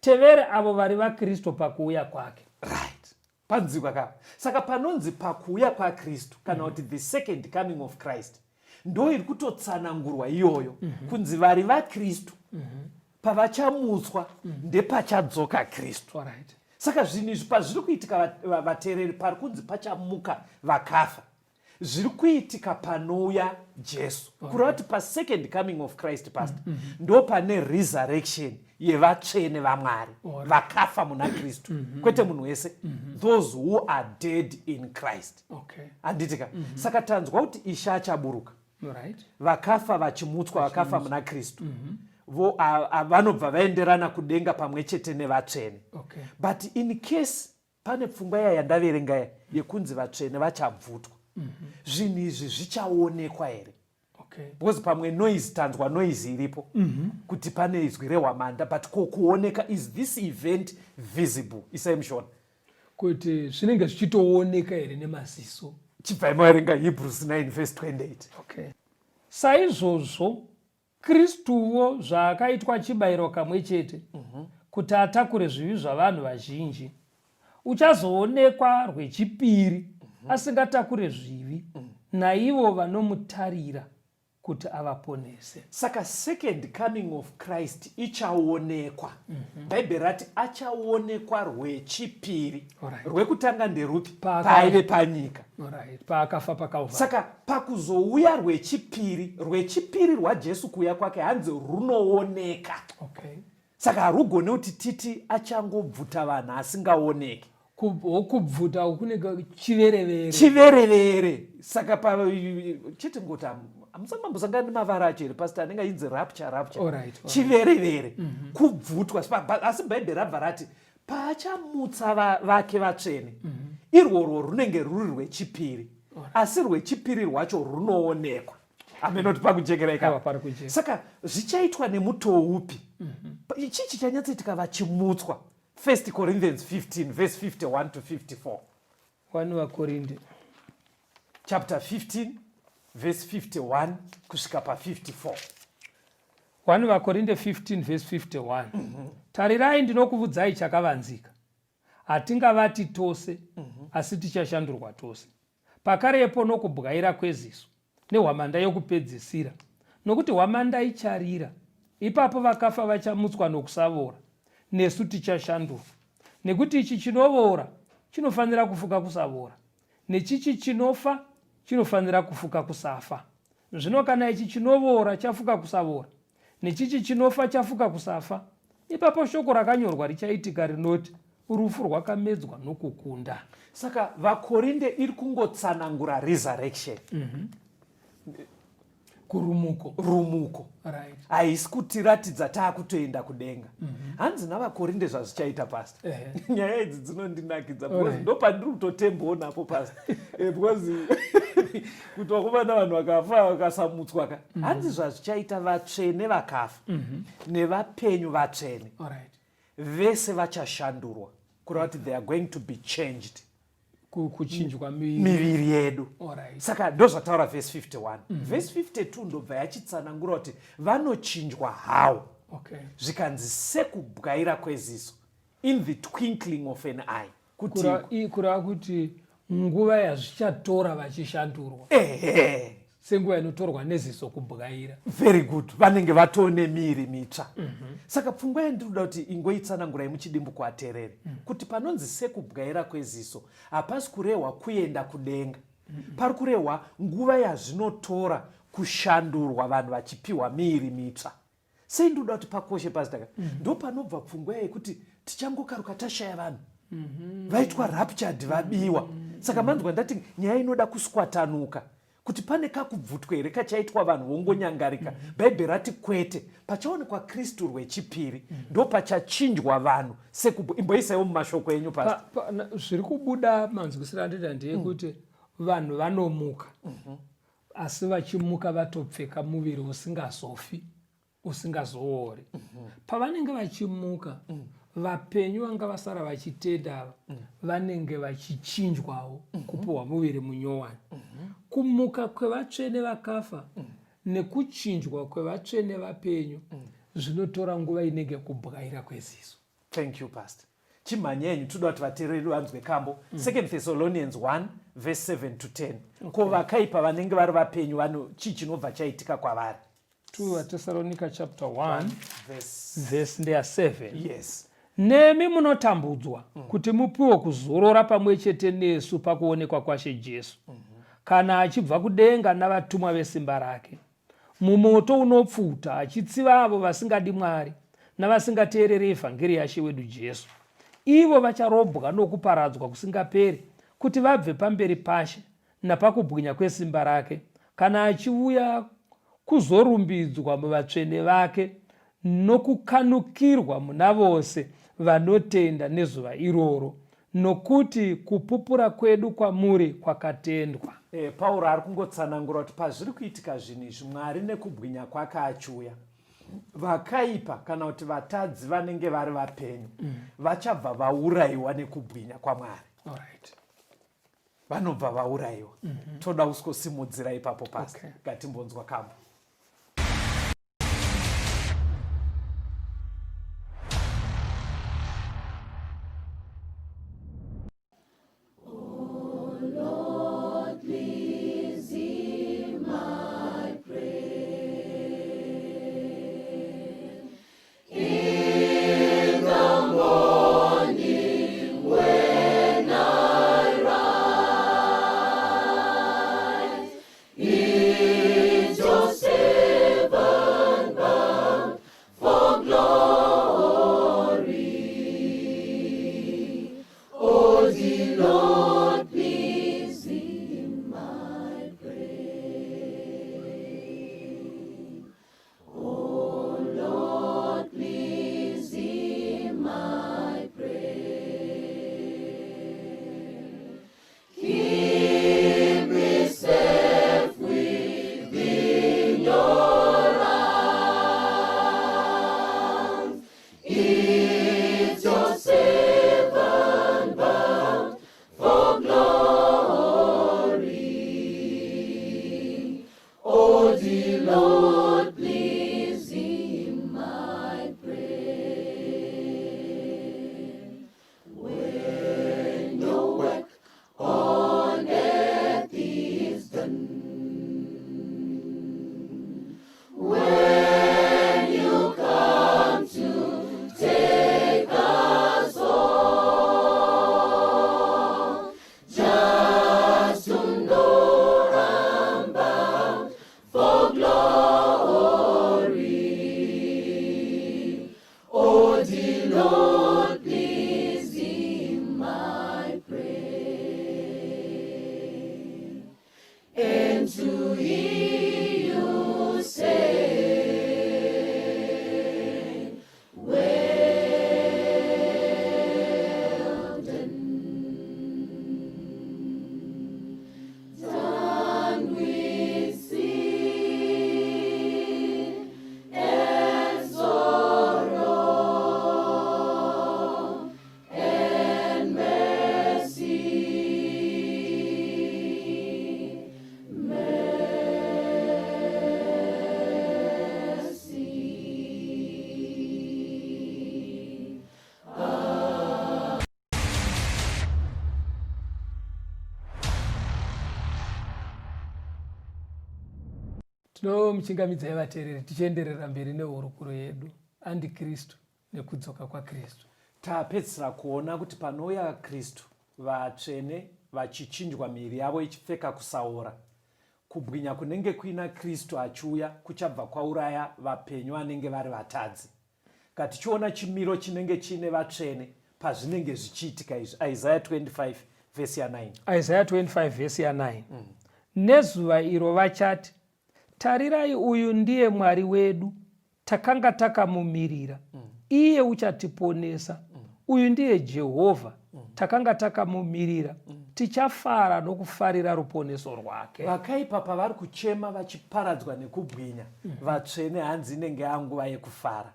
Tevere avo vari vaKristu pakuuya kwake. Right. Panzwikwa ka. Saka panonzi pakuuya kwaKristu kana kuti the second coming of Christ ndo iri kutotsanangurwa iyoyo kunzi vari vaKristu pavachamutswa ndepachadzoka Kristu. Saka zvinhu izvi pazviri kuitika, vateereri, pari kunzi pachamuka vakafa, zviri kuitika panouya Jesu, kureva kuti pasecond coming of Christ, pastor, ndo pane resurrection yevatsvene vaMwari vakafa muna Kristu, kwete munhu wese, those who are dead in Christ. Handiti ka? Saka tanzwa kuti Ishe achaburuka, vakafa vachimutswa, vakafa muna Kristu vanobva vaenderana kudenga pamwe chete nevatsvene. But in case pane pfungwa iya yandaverenga iya yekunzi vatsvene vachabvutwa, zvinhu izvi zvichaonekwa here? Because pamwe noise, tanzwa noise iripo kuti pane izwi rehwamanda, but ko kuoneka, is this event visible? Isai mushona. Kuti zvinenge zvichitooneka here nemaziso? Chibvai maverenga Hebrews 9 verse 28. Okay. Saizvozvo Kristuwo zvaakaitwa chibayiro kamwe chete kuti atakure zvivi zvavanhu vazhinji, uchazoonekwa rwechipiri asingatakure zvivi, naivo vanomutarira kuti avaponese. Saka second coming of Christ ichaonekwa. Bhaibheri rati achaonekwa rwechipiri. Rwekutanga nderupi? Paaive panyika. Paakafa paKalvari. Saka pakuzouya rwechipiri, rwechipiri rwaJesu kuuya kwake hanzi runooneka. Saka harugone kuti titi achangobvuta vanhu asingaoneki. Kubvuta kunenge chiverevere. Chiverevere. Saka chete ngoti hamusati mambosangana nemavara acho here, pastor, anenge ainzi rapture, rapture. Chiverevere. Kubvutwa. Asi Bhaibheri rabva rati paachamutsa vake vatsvene, irworwo runenge ruri rwechipiri, asi rwechipiri rwacho runoonekwa. Amenoti pakujekera ikapa. Pari kujeka. Saka zvichaitwa nemutoo upi? Chii chichanyatsoitika vachimutswa? 1 Corinthians 15 verse 51 to 54. 1 vaKorinde chapter 15 verse 51 kusvika pa54. 1 vaKorinde 15 verse 51. Tarirai, ndinokuvudzai chakavanzika: hatingavati tose, asi tichashandurwa tose, pakarepo, nokubwaira kweziso, nehwamanda yokupedzisira. Nokuti hwamanda icharira, ipapo vakafa vachamutswa nokusavora, nesu tichashandurwa. Nekuti ichi chinovora chinofanira kufuka kusavora, nechichi chinofa chinofanira kufuka kusafa. Zvino kana ichi chinovora chafuka kusavora, nechichi chinofa chafuka kusafa, ipapo shoko rakanyorwa richaitika rinoti, rufu rwakamedzwa nokukunda. Saka vaKorinde iri kungotsanangura resurrection. Kurumuko. Rumuko. Haisi kutiratidza taakutoenda kudenga. Hanzi navaKorinde zvazvichaita, pastor, nyaya idzi dzinondinakidza because ndo pandiri kutotembawo napo, pastor, because kuti vakomana vanhu vakafa vakasamutswa ka. Hanzi zvazvichaita, vatsvene vakafa nevapenyu vatsvene vese vachashandurwa, kureva kuti they are going to be changed. Kuchinjwa miviri yedu. Saka ndozvataura vhesi 51. Vhesi 52 ndobva yachitsanangura kuti vanochinjwa how. Zvikanzi sekubwaira kweziso, in the twinkling of an eye. Kuti kureva kuti nguva yazvichatora vachishandurwa, senguva inotorwa neziso kubwaira. Very good. Vanenge vatone miri mitsva. Saka pfungwa yandinoda kuti ingoitsanangurai muchidimbu kuaterere, kuti panonzi sekubwaira kweziso hapasi kurehwa kuenda kudenga. Pari kurehwa nguva yazvinotora kushandurwa, vanhu vachipiwa miiri mitsva. Sei ndinoda kuti pakoshe, pastor ka? Ndo panobva pfungwa yekuti tichangokaruka tashaya vanhu vaitwa raptured, vabiwa. Saka manzwa ndati nyaya inoda kuswatanuka. Kuti pane kakubvutwa here kachaitwa vanhu vongonyangarika? Bhaibheri rati kwete. Pachaonekwa Kristu rwechipiri, ndopachachinjwa vanhu sekubu. Imboisaiwo mumashoko enyu, Pastor. Zviri kubuda manzwisiro andoita ndeyekuti vanhu vanomuka, asi vachimuka vatopfeka muviri usingazofi, usingazoori. Pavanenge vachimuka, vapenyu vanga vasara vachitenda ava vanenge vachichinjwawo kupiwa muviri munyowani. Kumuka kwevatsvene vakafa nekuchinjwa kwevatsvene vapenyu zvinotora nguva inenge kubwaira kweziso. Thank you, Pastor. Chimhanya henyu, toda kuti vateereri vanzwe kambo. Second Thessalonians 1 verse 7 to 10. Ko vakaipa vanenge vari vapenyu vano chii chinobva chaitika kwavari? 2 vaTesaronika chapter 1 verse ndeya 7. Yes. Nemi munotambudzwa kuti mupiwe kuzorora pamwe chete nesu pakuonekwa kwaShe Jesu, kana achibva kudenga navatumwa vesimba rake, mumoto unopfuta, achitsiva avo vasingadi Mwari navasingateereri evhangeri yaShe wedu Jesu. Ivo vacharobwa nokuparadzwa kusingaperi, kuti vabve pamberi paShe napakubwinya kwesimba rake, kana achiuya kuzorumbidzwa muvatsvene vake nokukanukirwa muna vose vanotenda nezuva iroro, nokuti kupupura kwedu kwamuri kwakatendwa. Pauro ari kungotsanangura kuti pazviri kuitika zvinhu izvi, Mwari nekubwinya kwake achiuya, vakaipa kana kuti vatadzi vanenge vari vapenyu vachabva vaurayiwa nekubwinya kwaMwari. Vanobva vaurayiwa. Toda kusikosimudzira ipapo pasi. Ngatimbonzwa kambo. Tinomuchingamidzai vateereri tichienderera mberi nehurukuro yedu Andikristu nekudzoka kwaKristu. Tapedzisira kuona kuti panouya Kristu, vatsvene vachichinjwa miviri yavo ichipfeka kusaora. Kubwinya kunenge kuina Kristu achiuya kuchabva kwauraya vapenyu vanenge vari vatadzi. Ngatichiona chimiro chinenge chiine vatsvene pazvinenge zvichiitika izvi. Isaiah 25 vhesi ya 9. Isaiah 25 vhesi ya 9. Nezuva iro vachati, Tarirai, uyu ndiye Mwari wedu, takanga takamumirira, iye uchatiponesa. Uyu ndiye Jehovha, takanga takamumirira, tichafara nokufarira ruponeso rwake. Vakaipa pavari kuchema vachiparadzwa nekubwinya, vatsvene hanzi inenge yanguva yekufara,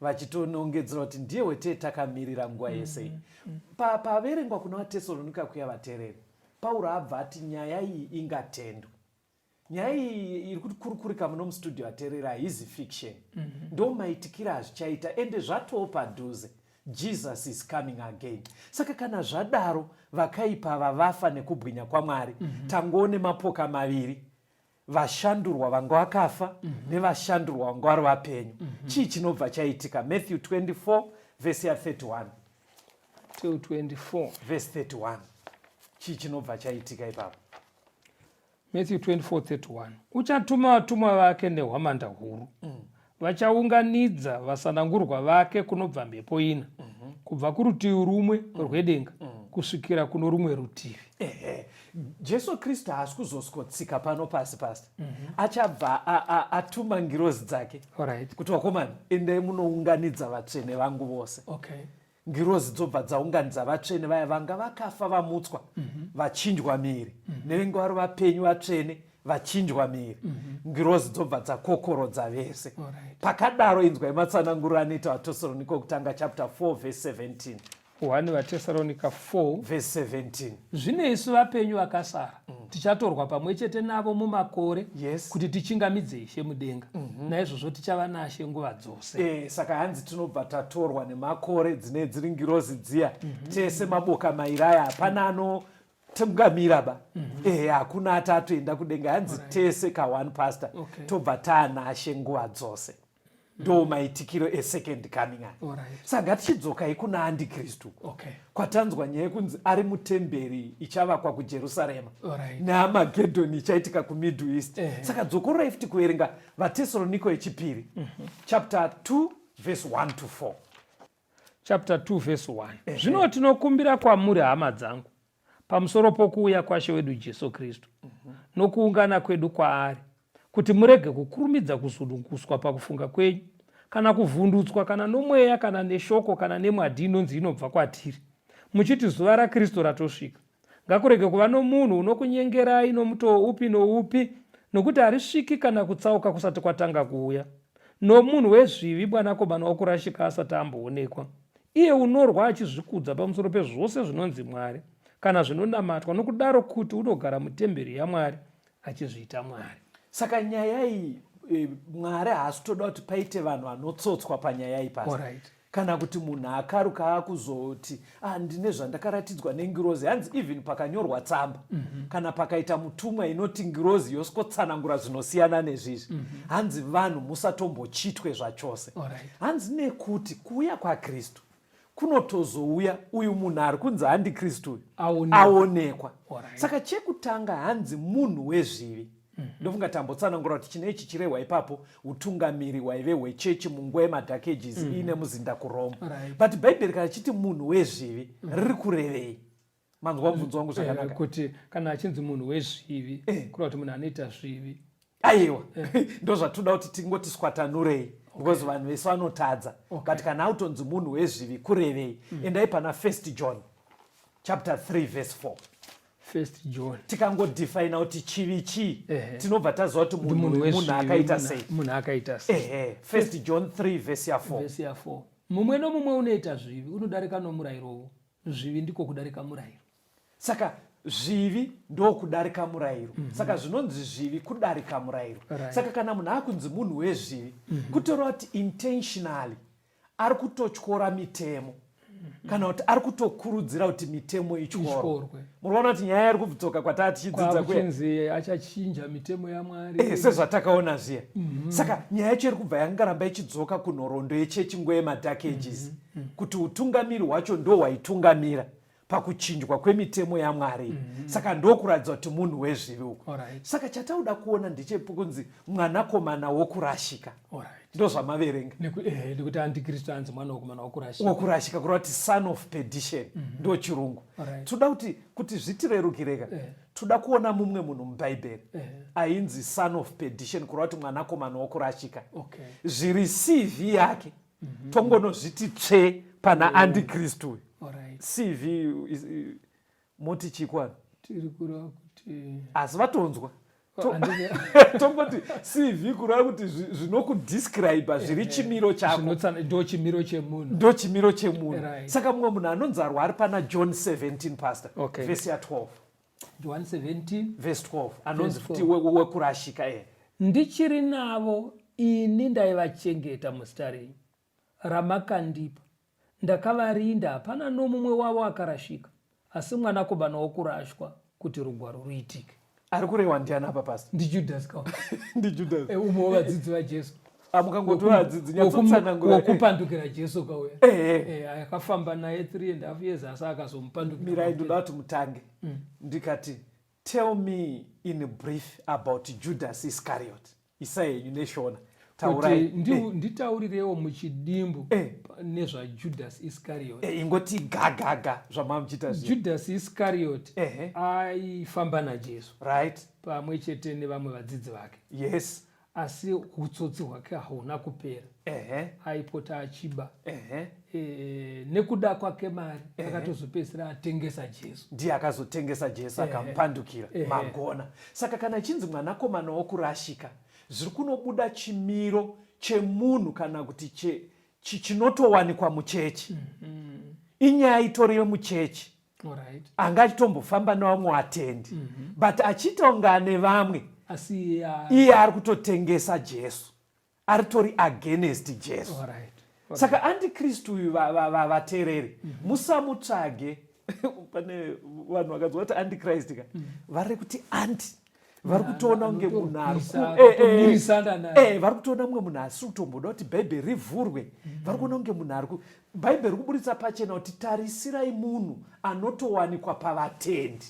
vachitonongedzera kuti ndiye wetee takamirira nguva yese iyi. Paverengwa kuna vaTesalonika kuya vateereri, Pauro abva ati nyaya iyi ingatendwe. Nyaya iyi iri kukurukurika muno mustudio aterera haizi fiction. Ndo maitikira azvichaita ende zvatoo padhuze. Jesus is coming again. Saka kana zvadaro vakaipa ava vafa nekubwinya kwaMwari. Tangoone mapoka maviri. Vashandurwa vanga vakafa nevashandurwa vanga vari vapenyu. Chii chinobva chaitika? Matthew 24 verse ya 31. Matthew 24 verse 31. Chii chinobva chaitika ipapo? Matthew 24:31 Uchatuma vatumwa vake nehwamanda huru, vachaunganidza vasanangurwa vake kunobva mhepo ina, kubva kurutivi rumwe rwedenga kusvikira kuno rumwe rutivi. Ehe, Jesu Kristu haasi kuzosikotsika pano pasi pasi. Achabva atuma ngirozi dzake kuti vakomana endai munounganidza vatsvene vangu vose. Ngirozi dzobva dzaunganidza vatsvene vaya vanga vakafa vamutswa, vachinjwa miri, nevenge vari vapenyu vatsvene vachinjwa miri. Ngirozi dzobva dzakokorodza vese. Pakadaro inzwai matsananguriro anoita vaTesaronika wekutanga chapter 4 verse 17. 1 vaTesaronika 4 verse 17. Zvino isu vapenyu vakasara tichatorwa pamwe chete navo mumakore, kuti tichingamidze Ishe mudenga. Naizvozvo tichava naShe nguva dzose. Saka hanzi tinobva tatorwa nemakore, dzine dziri ngirozi dziya, tese maboka mairi aya hapana anotungamira ba. Hakuna ati atoenda kudenga, hanzi tese ka one pastor, tobva taanashe nguva dzose. Ndo maitikiro esecond coming aya. Saka ngatichidzokai kuna antikristu, kwatanzwa nyaya yekunzi ari mutemberi ichavakwa kuJerusarema, neAmagedhoni ichaitika kuMiddle East. Saka dzokororai futi kuverenga vaTesaroniko yechipiri, chapter 2 verse 1 to 4. Chapter 2 verse 1. Zvino tinokumbira kwamuri, hama dzangu, pamusoro pokuuya kwaShe wedu Jesu Kristu nokuungana kwedu kwaari, kuti murege kukurumidza kuzununguswa pakufunga kwenyu, kana kuvhundutswa kana nomweya kana neshoko kana nemwadhi inonzi inobva kwatiri, muchiti zuva raKristu ratosvika. Ngakurege kuva nomunhu unokunyengerai nomutoo upi noupi, nokuti harisviki kana kutsauka kusati kwatanga kuuya, nomunhu wezvivi mwanakomana wokurashika asati amboonekwa, iye unorwa achizvikudza pamusoro pezvose zvinonzi Mwari kana zvinonamatwa, nokudaro kuti unogara mutemberi yaMwari achizviita Mwari. Saka nyaya iyi, Mwari haasi kutoda kuti paite vanhu vanotsotswa panyaya iyi pasi. Kana kuti munhu akaruka akuzoti, ah, ndine zvandakaratidzwa nengirozi. Hanzi even pakanyorwa tsamba, kana pakaita mutumwa inoti ngirozi yosikotsanangura zvinosiyana nezvizvi, hanzi vanhu musatombochitwe zvachose. Hanzi nekuti kuuya kwaKristu kunotozouya uyu munhu ari kunzi handikristu uyu aonekwa. Saka chekutanga hanzi munhu wezvivi. Ndofunga tambotsanangura kuti chine ichi chirehwa ipapo utungamiri hwaive hwechechi munguva yemadark ages, iine muzinda kuRoma. But Bhaibheri kana chiti munhu wezvivi, riri kurevei? Manzwa mubvunzo wangu zvakanaka? Kuti kana achinzi munhu wezvivi, kureva kuti munhu anoita zvivi? Aiwa, ndozvatoda kuti tingoti swatanurei, because vanhu vese vanotadza. But kana autonzi munhu wezvivi kurevei? Endai pana 1 John chapter 3 verse 4. First John. Tikangodefina kuti chivi chii, tinobva taziva kuti munhu akaita sei. Munhu akaita sei. First John 3 verse ya 4. Verse ya 4. Mumwe nomumwe unoita zvivi unodarika nomurayirowo, zvivi ndiko kudarika murayiro. Saka zvivi ndokudarika murayiro. Saka zvinonzi zvivi kudarika murayiro. Saka kana munhu akunzi munhu wezvivi, kutoreva kuti intentionally ari kutotyora mitemo, kana kuti ari kutokurudzira kuti mitemo ityorwe. Muri kuona kuti nyaya iri kudzoka kwataa tichidzidza kuya. Achachinja mitemo yaMwari. Sezvatakaona zviya. Saka nyaya yacho iri kubva yangaramba ichidzoka kunhoroondo yechechi nguva yemadark ages, kuti utungamiri hwacho ndo hwaitungamira. Pakuchinjwa kwemitemo yaMwari. Saka ndokuratidza kuti munhu wezvivi uku. Saka chatauda kuona ndechekunzi mwanakomana wokurashika. Ndozvamaverenga. Nekuti antikristu anzi mwanakomana wokurashika. Wokurashika, kureva kuti son of perdition. Ndo chirungu. Toda kuti zvitirerukireka, toda kuona mumwe munhu muBhaibheri ainzi son of perdition, kureva kuti mwanakomana wokurashika. Zviri CV yake, tongonozviti tsve pana antikristu uyu. CV moti chikwana? Tiri kureva kuti Asi vatonzwa. Tongoti CV kureva kuti zvinokudescribe zviri chimiro chako. Ndo chimiro chemunhu. Ndo chimiro chemunhu. Saka mumwe munhu anonzarwa ari pana John 17, pastor, vhesi ya12. John 17. Vhesi 12, anonzi futi wekurashika e. Ndichiri navo ini, ndaivachengeta muzita renyu ramakandipa. Ndakavarinda, hapana nomumwe wavo akarashika, asi mwanakomana wokurashwa, kuti rugwaro ruitike. Ari kurehwa ndiani apa, pastor? NdiJudas ka. NdiJudas. Umwe wevadzidzi vaJesu. Amukangoti vadzidzi, nyatsotsanangura. Wokupandukira Jesu kauya. Akafamba naye 3 and half years, asi akazomupandukira. Mirai, ndoda kuti mutange. Ndikati, tell me in brief about Judas Iscariot. Isai henyu neShona. Kuti taurai. Nditaurirewo muchidimbu nezvaJudas Iscariot. Ingoti gagaga zvamamuchiita zviya. Judas Iscariot aifamba naJesu pamwe chete nevamwe vadzidzi vake, asi utsotsi hwake hauna kupera. Aipota achiba. Nekuda kwake mari, akatozopedzisira atengesa Jesu. Ndiye akazotengesa Jesu, akamupandukira. Magona. Saka kana ichinzi mwanakomana wokurashika, zviri kunobuda chimiro chemunhu kana kuti chinotowanikwa muchechi. Inyaya itori yemuchechi. Anga achitombofamba nevamwe vatendi, but achiita kunge ane vamwe, asi iye iye ari kutotengesa Jesu, aritori against Jesu. Saka antikristu uyu, vateereri, musamutsvage. Pane vanhu vakanzwa kuti antichrist ka, vari kuti anti, vari kutoona kunge munhu ari Anotorwisa, kutomirisana naye. Vari kutoona mumwe munhu asi kutomboda kuti Bhaibheri rivhurwe. Vari kuona kunge munhu ari Bhaibheri kuburitsa pachena kuti tarisirai munhu anotowanikwa pavatendi,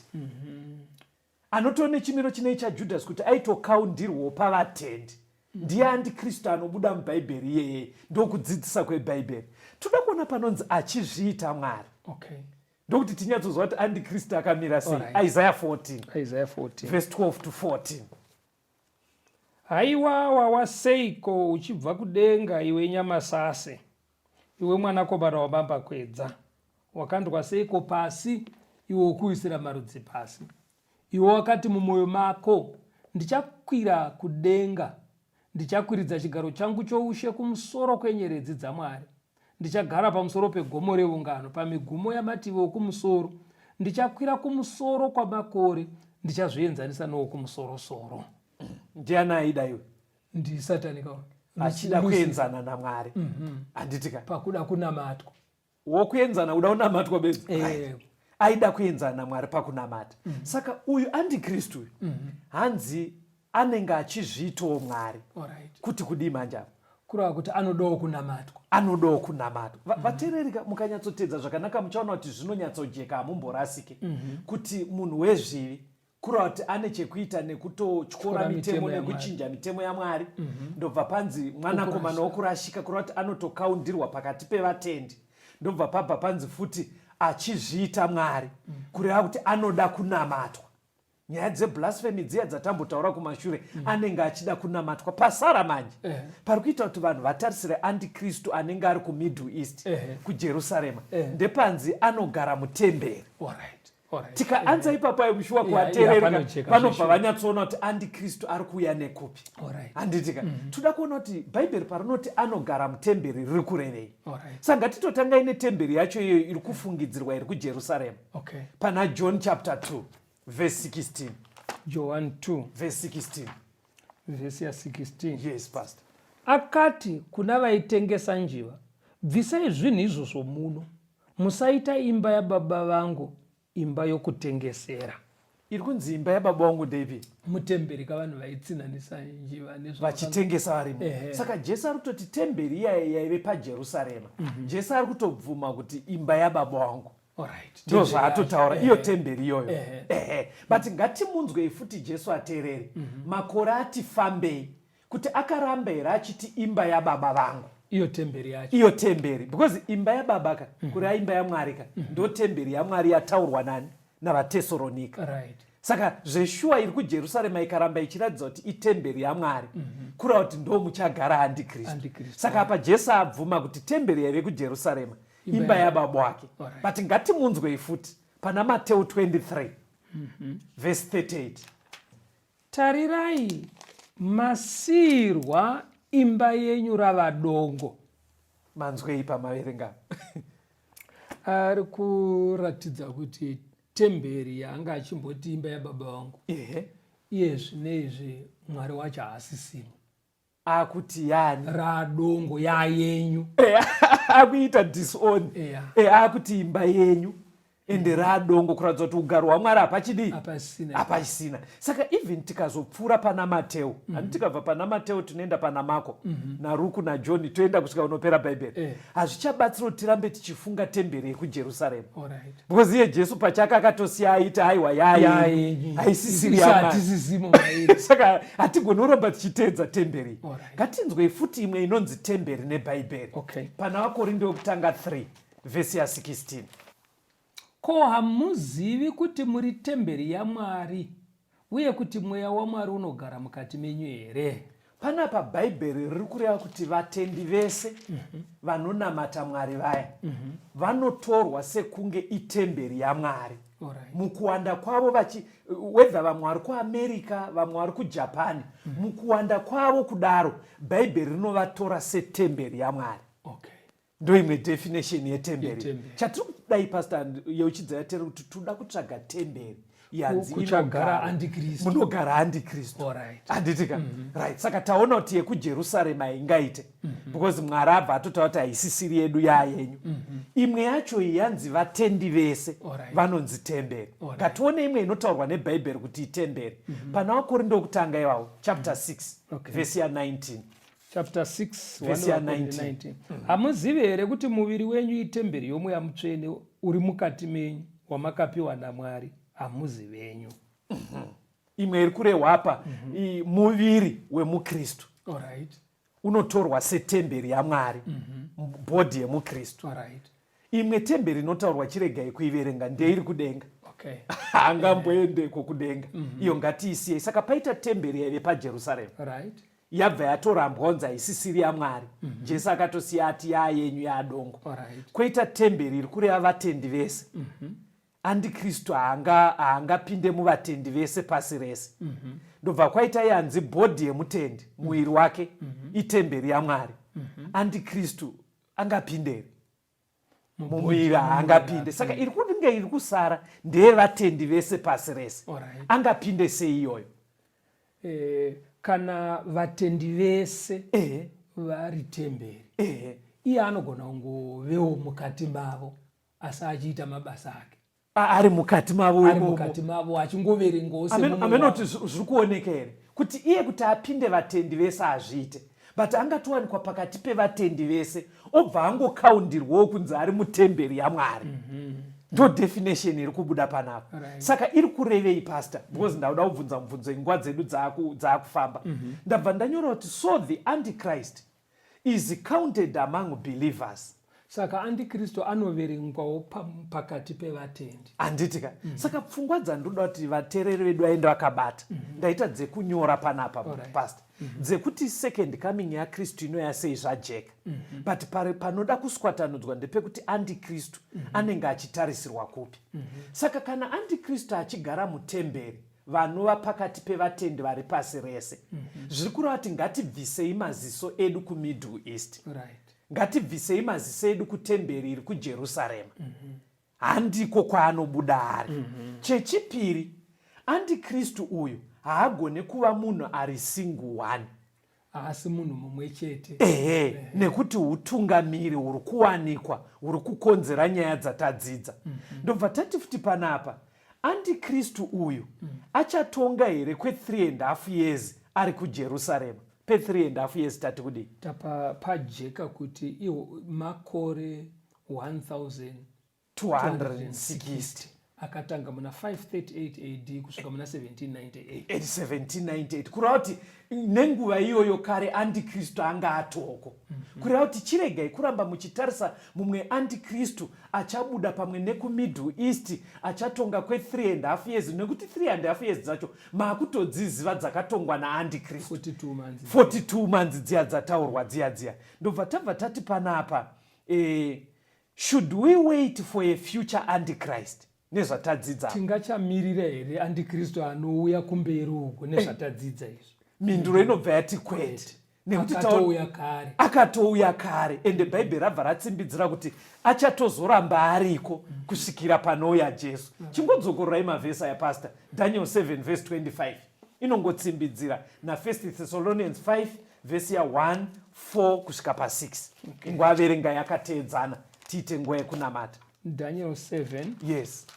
anotova nechimiro chinei chaJudhasi, kuti aitokaundirwawo pavatendi. Ndiye antikristu anobuda muBhaibheri iyeye. Ndokudzidzisa kweBhaibheri. Toda kuona panonzi achizviita Mwari, ndokuti tinyatsoziva kuti antikristu akamira sei. Isaiah 14. Isaiah 14. Verse 12 to 14. Haiwa, wawa seiko uchibva kudenga, iwe nyamasase, iwe mwanakomana wamambakwedza! Wakandwa seiko pasi, iwe wokuwisira marudzi pasi! Iwe wakati mumwoyo mako, Ndichakwira kudenga, ndichakwiridza chigaro changu choushe kumusoro kwenyeredzi dzaMwari. Ndichagara pamusoro pegomo reungano, pamigumo yamativi okumusoro. Ndichakwira kumusoro kwamakore, ndichazvienzanisa noWokumusorosoro. Ndiani aida iwe? NdiSatani ka. Achida kuenzana naMwari, handiti ka? Pakuda kunamatwa. Wokuenzana, kuda kunamatwa bedzi. Eh. Aida kuenzana naMwari pakunamata. Saka uyu antikristu uyu, hanzi anenge achizviitawo Mwari. Kuti kudii manje apa? Kureva kuti anodawo kunamatwa. Anodawo kunamatwa. Vateereri ka, mukanyatsotedza zvakanaka muchaona kuti zvinonyatsojeka, hamumborasike, kuti munhu wezvivi kureva kuti ane chekuita nekutotyora Tyora mitemo, mitemo yaMwari. Nekuchinja mitemo yaMwari. Ndobva panzi mwanakomana wokurashika, kureva kuti anotokaundirwa pakati pevatendi. Ndobva pabva panzi futi achizviita Mwari, kureva kuti anoda kunamatwa. Nyaya dzeblasphemy dziya dzatambotaura kumashure, anenge achida kunamatwa. Pasara manje pari kuita kuti vanhu vatarisire antikristu anenge ari kuMiddle East, kuJerusarema, ndepanzi anogara mutemberi. Tikaanza ipapo ayekushuwa kuvateereri Panojeka vanobva zveshuwa. vanyatsoona kuti antikristu ari kuuya nekupi, handiti ka? Toda kuona kuti Bhaibheri parinoti anogara mutemberi riri kurevei. Saka ngatitotangai netemberi yacho iyoyo iri kufungidzirwa iri kuJerusarema, pana John chapter 2 verse 16. John 2. Verse 16. Vhesi ya16. Yes, pastor. Akati kuna vaitengesa njiva, "Bvisai zvinhu izvozvo muno. Musaita imba yababa vangu imba yokutengesera." Iri kunzi imba yababa vangu ndeipi? Mutemberi kavanhu vaitsinhanisa njiva. Vachitengesa varimo. Saka Jesu ari kutoti temberi iyaya yaive paJerusarema. Jesu ari kutobvuma kuti imba yababa vangu. Ndo zvaatotaura iyo temberi iyoyo. Ehe, but ngatimunzwei futi Jesu ateereri. Makore ati fambei kuti akaramba here achiti imba yababa vangu? Iyo temberi yacho. Iyo temberi, because imba yababa ka, kureva imba yaMwari ka, ndo temberi yaMwari yataurwa nani? NavaTesoronika. Saka zveshuwa iri kuJerusarema ikaramba ichiratidza kuti itemberi yaMwari, kureva kuti ndo muchagara antikristu. Antikristu. Saka apa Jesu abvuma kuti temberi yaive kuJerusarema imba yababa wake. But ngatimunzwei futi pana Mateu 23 vhesi 38. Tarirai, masiyirwa imba yenyu rava dongo. Manzwei pamaverenga? Ari kuratidza kuti temberi yaanga achimboti imba yababa vangu, iye zvineizvi Mwari wacho haasisimo. Akuti yani? Radongo yayenyu. Akuita disown. Akuti imba yenyu ende radongo, kuratidza kuti ugaro hwaMwari hapachidii? Hapasisina. Hapachisina. Saka even tikazopfuura pana Mateo, handi tikabva pana Mateo tinoenda pana Mako naRuku naJohni, toenda kusvika unopera Bhaibheri, hazvichabatsira kuti tirambe tichifunga temberi yekuJerusarema, because iye Jesu pachake akatosiya aiti aiwa, yayenyu, yayenyu, haisisiri Isu yaMwari. hatisisimo mairi. Saka hatigoni kuramba tichiteedza temberi. Ngatinzwei futi imwe inonzi temberi neBhaibheri. Pana vaKorinde wekutanga 3 vhesi ya16. Ko hamuzivi kuti muri temberi yaMwari uye kuti Mweya waMwari unogara mukati menyu here? Panapa Bhaibheri riri kureva kuti vatendi vese vanonamata Mwari vaya vanotorwa sekunge itemberi yaMwari mukuwanda kwavo vachi, whether vamwe vari kuAmerica, vamwe vari kuJapan, mukuwanda kwavo kudaro Bhaibheri rinovatora setemberi yaMwari. Ndo imwe definition yetemberi. Yetemberi. Chatiri kudai, Pastor, yeuchidzai tiri kuti toda kutsvaga temberi yanzi Kuchagara antikristu. Munogara antikristu. Handiti ka? Right, saka taona kuti yekuJerusarema haingaite, because Mwari abva atotaura kuti haisisiri yedu, yaayenyu. Imwe yacho iyi yanzi vatendi vese vanonzi temberi. Ngatione imwe inotaurwa neBhaibheri kuti itemberi pana vaKorindo wekutanga ivavo chapter 6 vhesi ya19. Chapter 6 Vhesi ya 1 19. 19. Hamuzivi here kuti muviri wenyu itemberi yoMweya Mutsvene uri mukati menyu, wamakapiwa naMwari? Hamuzi venyu. Imwe iri kurehwa apa muviri wemukristu unotorwa setemberi yaMwari, body yemukristu. Imwe temberi inotaurwa, chiregai kuiverenga, ndeiri kudenga. Haangamboendeko kudenga. Iyo ngatiisiyei. Saka paita temberi yaive paJerusarema, yabva yatorambwa kunzi haisisiri yaMwari. Jesu akatosiya ati yaayenyu, yaadongo. Kwoita temberi iri kureva vatendi vese. Antikristu haangapinde muvatendi vese pasi rese. Ndobva kwaita yanzi body yemutendi, muviri wake itemberi yaMwari. Antikristu angapinde mumuviri? Haangapinde. Saka iri kunge iri kusara ndeyevatendi vese pasi rese. Angapinde sei iyoyo? Kana vatendi vese vari temberi, iye anogona kungovewo mukati mavo asi achiita mabasa ake. Ari mukati mavo Ari imomo. mukati mavo achingoverengawo semumwe Amenoti wavo. Zviri kuoneka here kuti iye kuti apinde vatendi vese hazviite, but angatowanikwa pakati pevatendi vese obva angokaundirwawo kunzi ari mutemberi yaMwari? Ndo definition iri kubuda panapa. Saka iri kurevei, Pastor? Because ndauda kubvunza mubvunzo, nguva dzedu dzaakufamba. Ndabva ndanyora kuti so the antichrist is counted among believers. Saka antikristu anoverengwawo pakati pevatendi. Handiti ka? Saka pfungwa dzandinoda kuti vateereri vedu vaende vakabata, ndaita dzekunyora panapa, Pastor, dzekuti second coming yaKristu inoya sei zvajeka, but panoda kuswatanudzwa ndepekuti antikristu anenge achitarisirwa kupi. Saka kana antikristu achigara mutemberi vanova pakati pevatendi vari pasi rese, zviri kureva kuti ngatibvisei maziso edu kuMiddle East, ngatibvisei maziso edu kutemberi iri kuJerusarema. Handiko kwaanobuda ari. Chechipiri, antikristu uyu haagone kuva munhu ari single one. Haasi munhu mumwe chete. Ehe, nekuti utungamiri huri kuwanikwa huri kukonzera nyaya dzatadzidza. Ndobva tati futi panapa, antikristu uyu achatonga here kwe3 and half years ari kuJerusarema? Pe3 and half years tati kudii? Tapa pajeka kuti iwo makore 1000. 260. Akatanga muna 538 AD kusvika muna 1798. 1798, kureva kuti nenguva iyoyo kare antikristu anga atoko. Kureva kuti chiregai kuramba muchitarisa mumwe antikristu achabuda pamwe nekuMiddle East achatonga kwe3 and half years, nekuti 3 and half years dzacho maakutodziziva dzakatongwa naantikristu. 42 months. 42 months dziya dzataurwa dziya dziya. Ndobva tabva tati panapa, should we wait for a future antichrist nezvatadzidza? Tingachamirira here antikristu anouya kumberi uko nezvatadzidza izvi? Mhinduro inobva yati kwete, nekuti akatouya kare. Akatouya kare, ende Bhaibheri rabva ratsimbidzira kuti achatozoramba ariko kusvikira panouya Jesu. Chingodzokororai mavhesi aya, Pastor. Daniel 7 vhesi 25 inongotsimbidzira, naFirst Thessalonians 5 vhesi ya1 4 kusvika pa6. Ingoaverenga yakateedzana, tiite nguva yekunamata. Daniel 7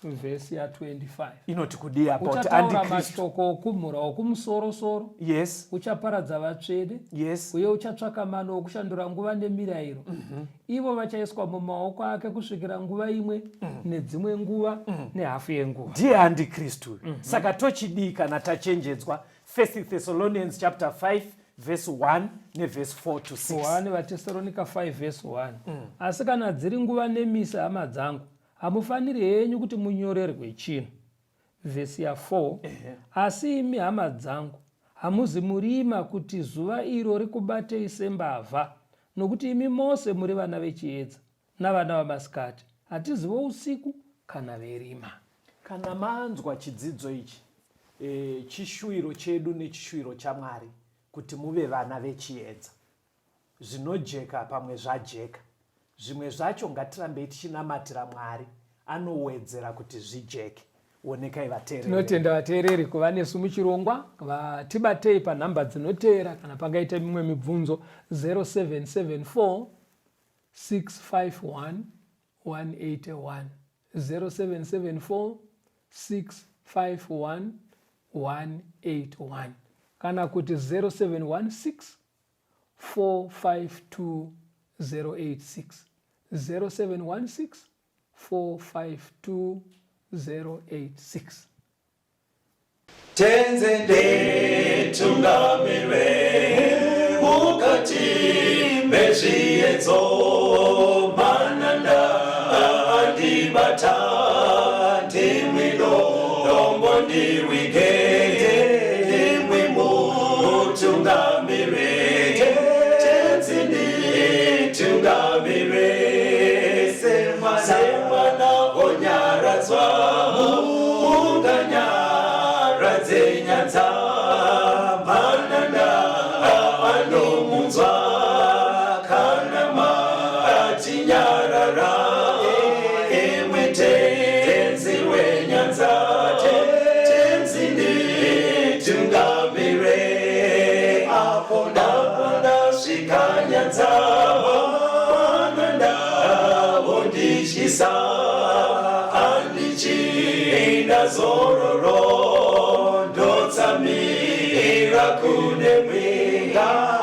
vhesi ya25. Inoti kudii about Uchataura antichrist? Mashoko okumhura okumusorosoro. Uchaparadza vatsvene. Uye uchatsvaka mano okushandura nguva nemirayiro. Ivo vachaiswa mumaoko ake kusvikira nguva imwe nedzimwe nguva nehafu yenguva. Ndiye antikristu uyu. Saka tochidii kana tachenjedzwa? First Thessalonians chapter 5 verse 1 nevhesi 4 to 6. 1 vaTesaronika 5 vhesi 1. Asi kana dziri nguva nemisi, hama dzangu, hamufaniri henyu kuti munyorerwe chinhu. Vhesi ya4. Asi imi, hama dzangu, hamuzi murima kuti zuva iro rikubatei sembavha, nokuti imi mose muri vana vechiedza navana vamasikati. Hatizi vousiku kana verima. Kana manzwa chidzidzo ichi, chishuwiro chedu nechishuwiro chaMwari kuti muve vana vechiedza. Zvinojeka pamwe zvajeka, zvimwe zvacho ngatirambei tichinamatira Mwari anowedzera kuti zvijeke. Onekai, vateereri. Tinotenda vateereri kuva nesu muchirongwa. Vatibatei panhamba dzinoteera kana pangaita mimwe mibvunzo: 0774 651 181, 0774 651 181, kana kuti 0716 452 086, 0716 452 086. Tenzi nditungamirwe mukati mezviedzo, mananda andibata, ndimwi dombo ndirwige, ndimwi mutungamire. Tenzi nditungamire semwana onyaradzwa munganyaradze nyanza, mananda anomunzwa kana matinyarara. Imwe Tenzi wenyanza, Tenzi nditungamire apo ndasvika nyanza, mananda vondityisa, handichina zororo, ndotsamira kune mwenga.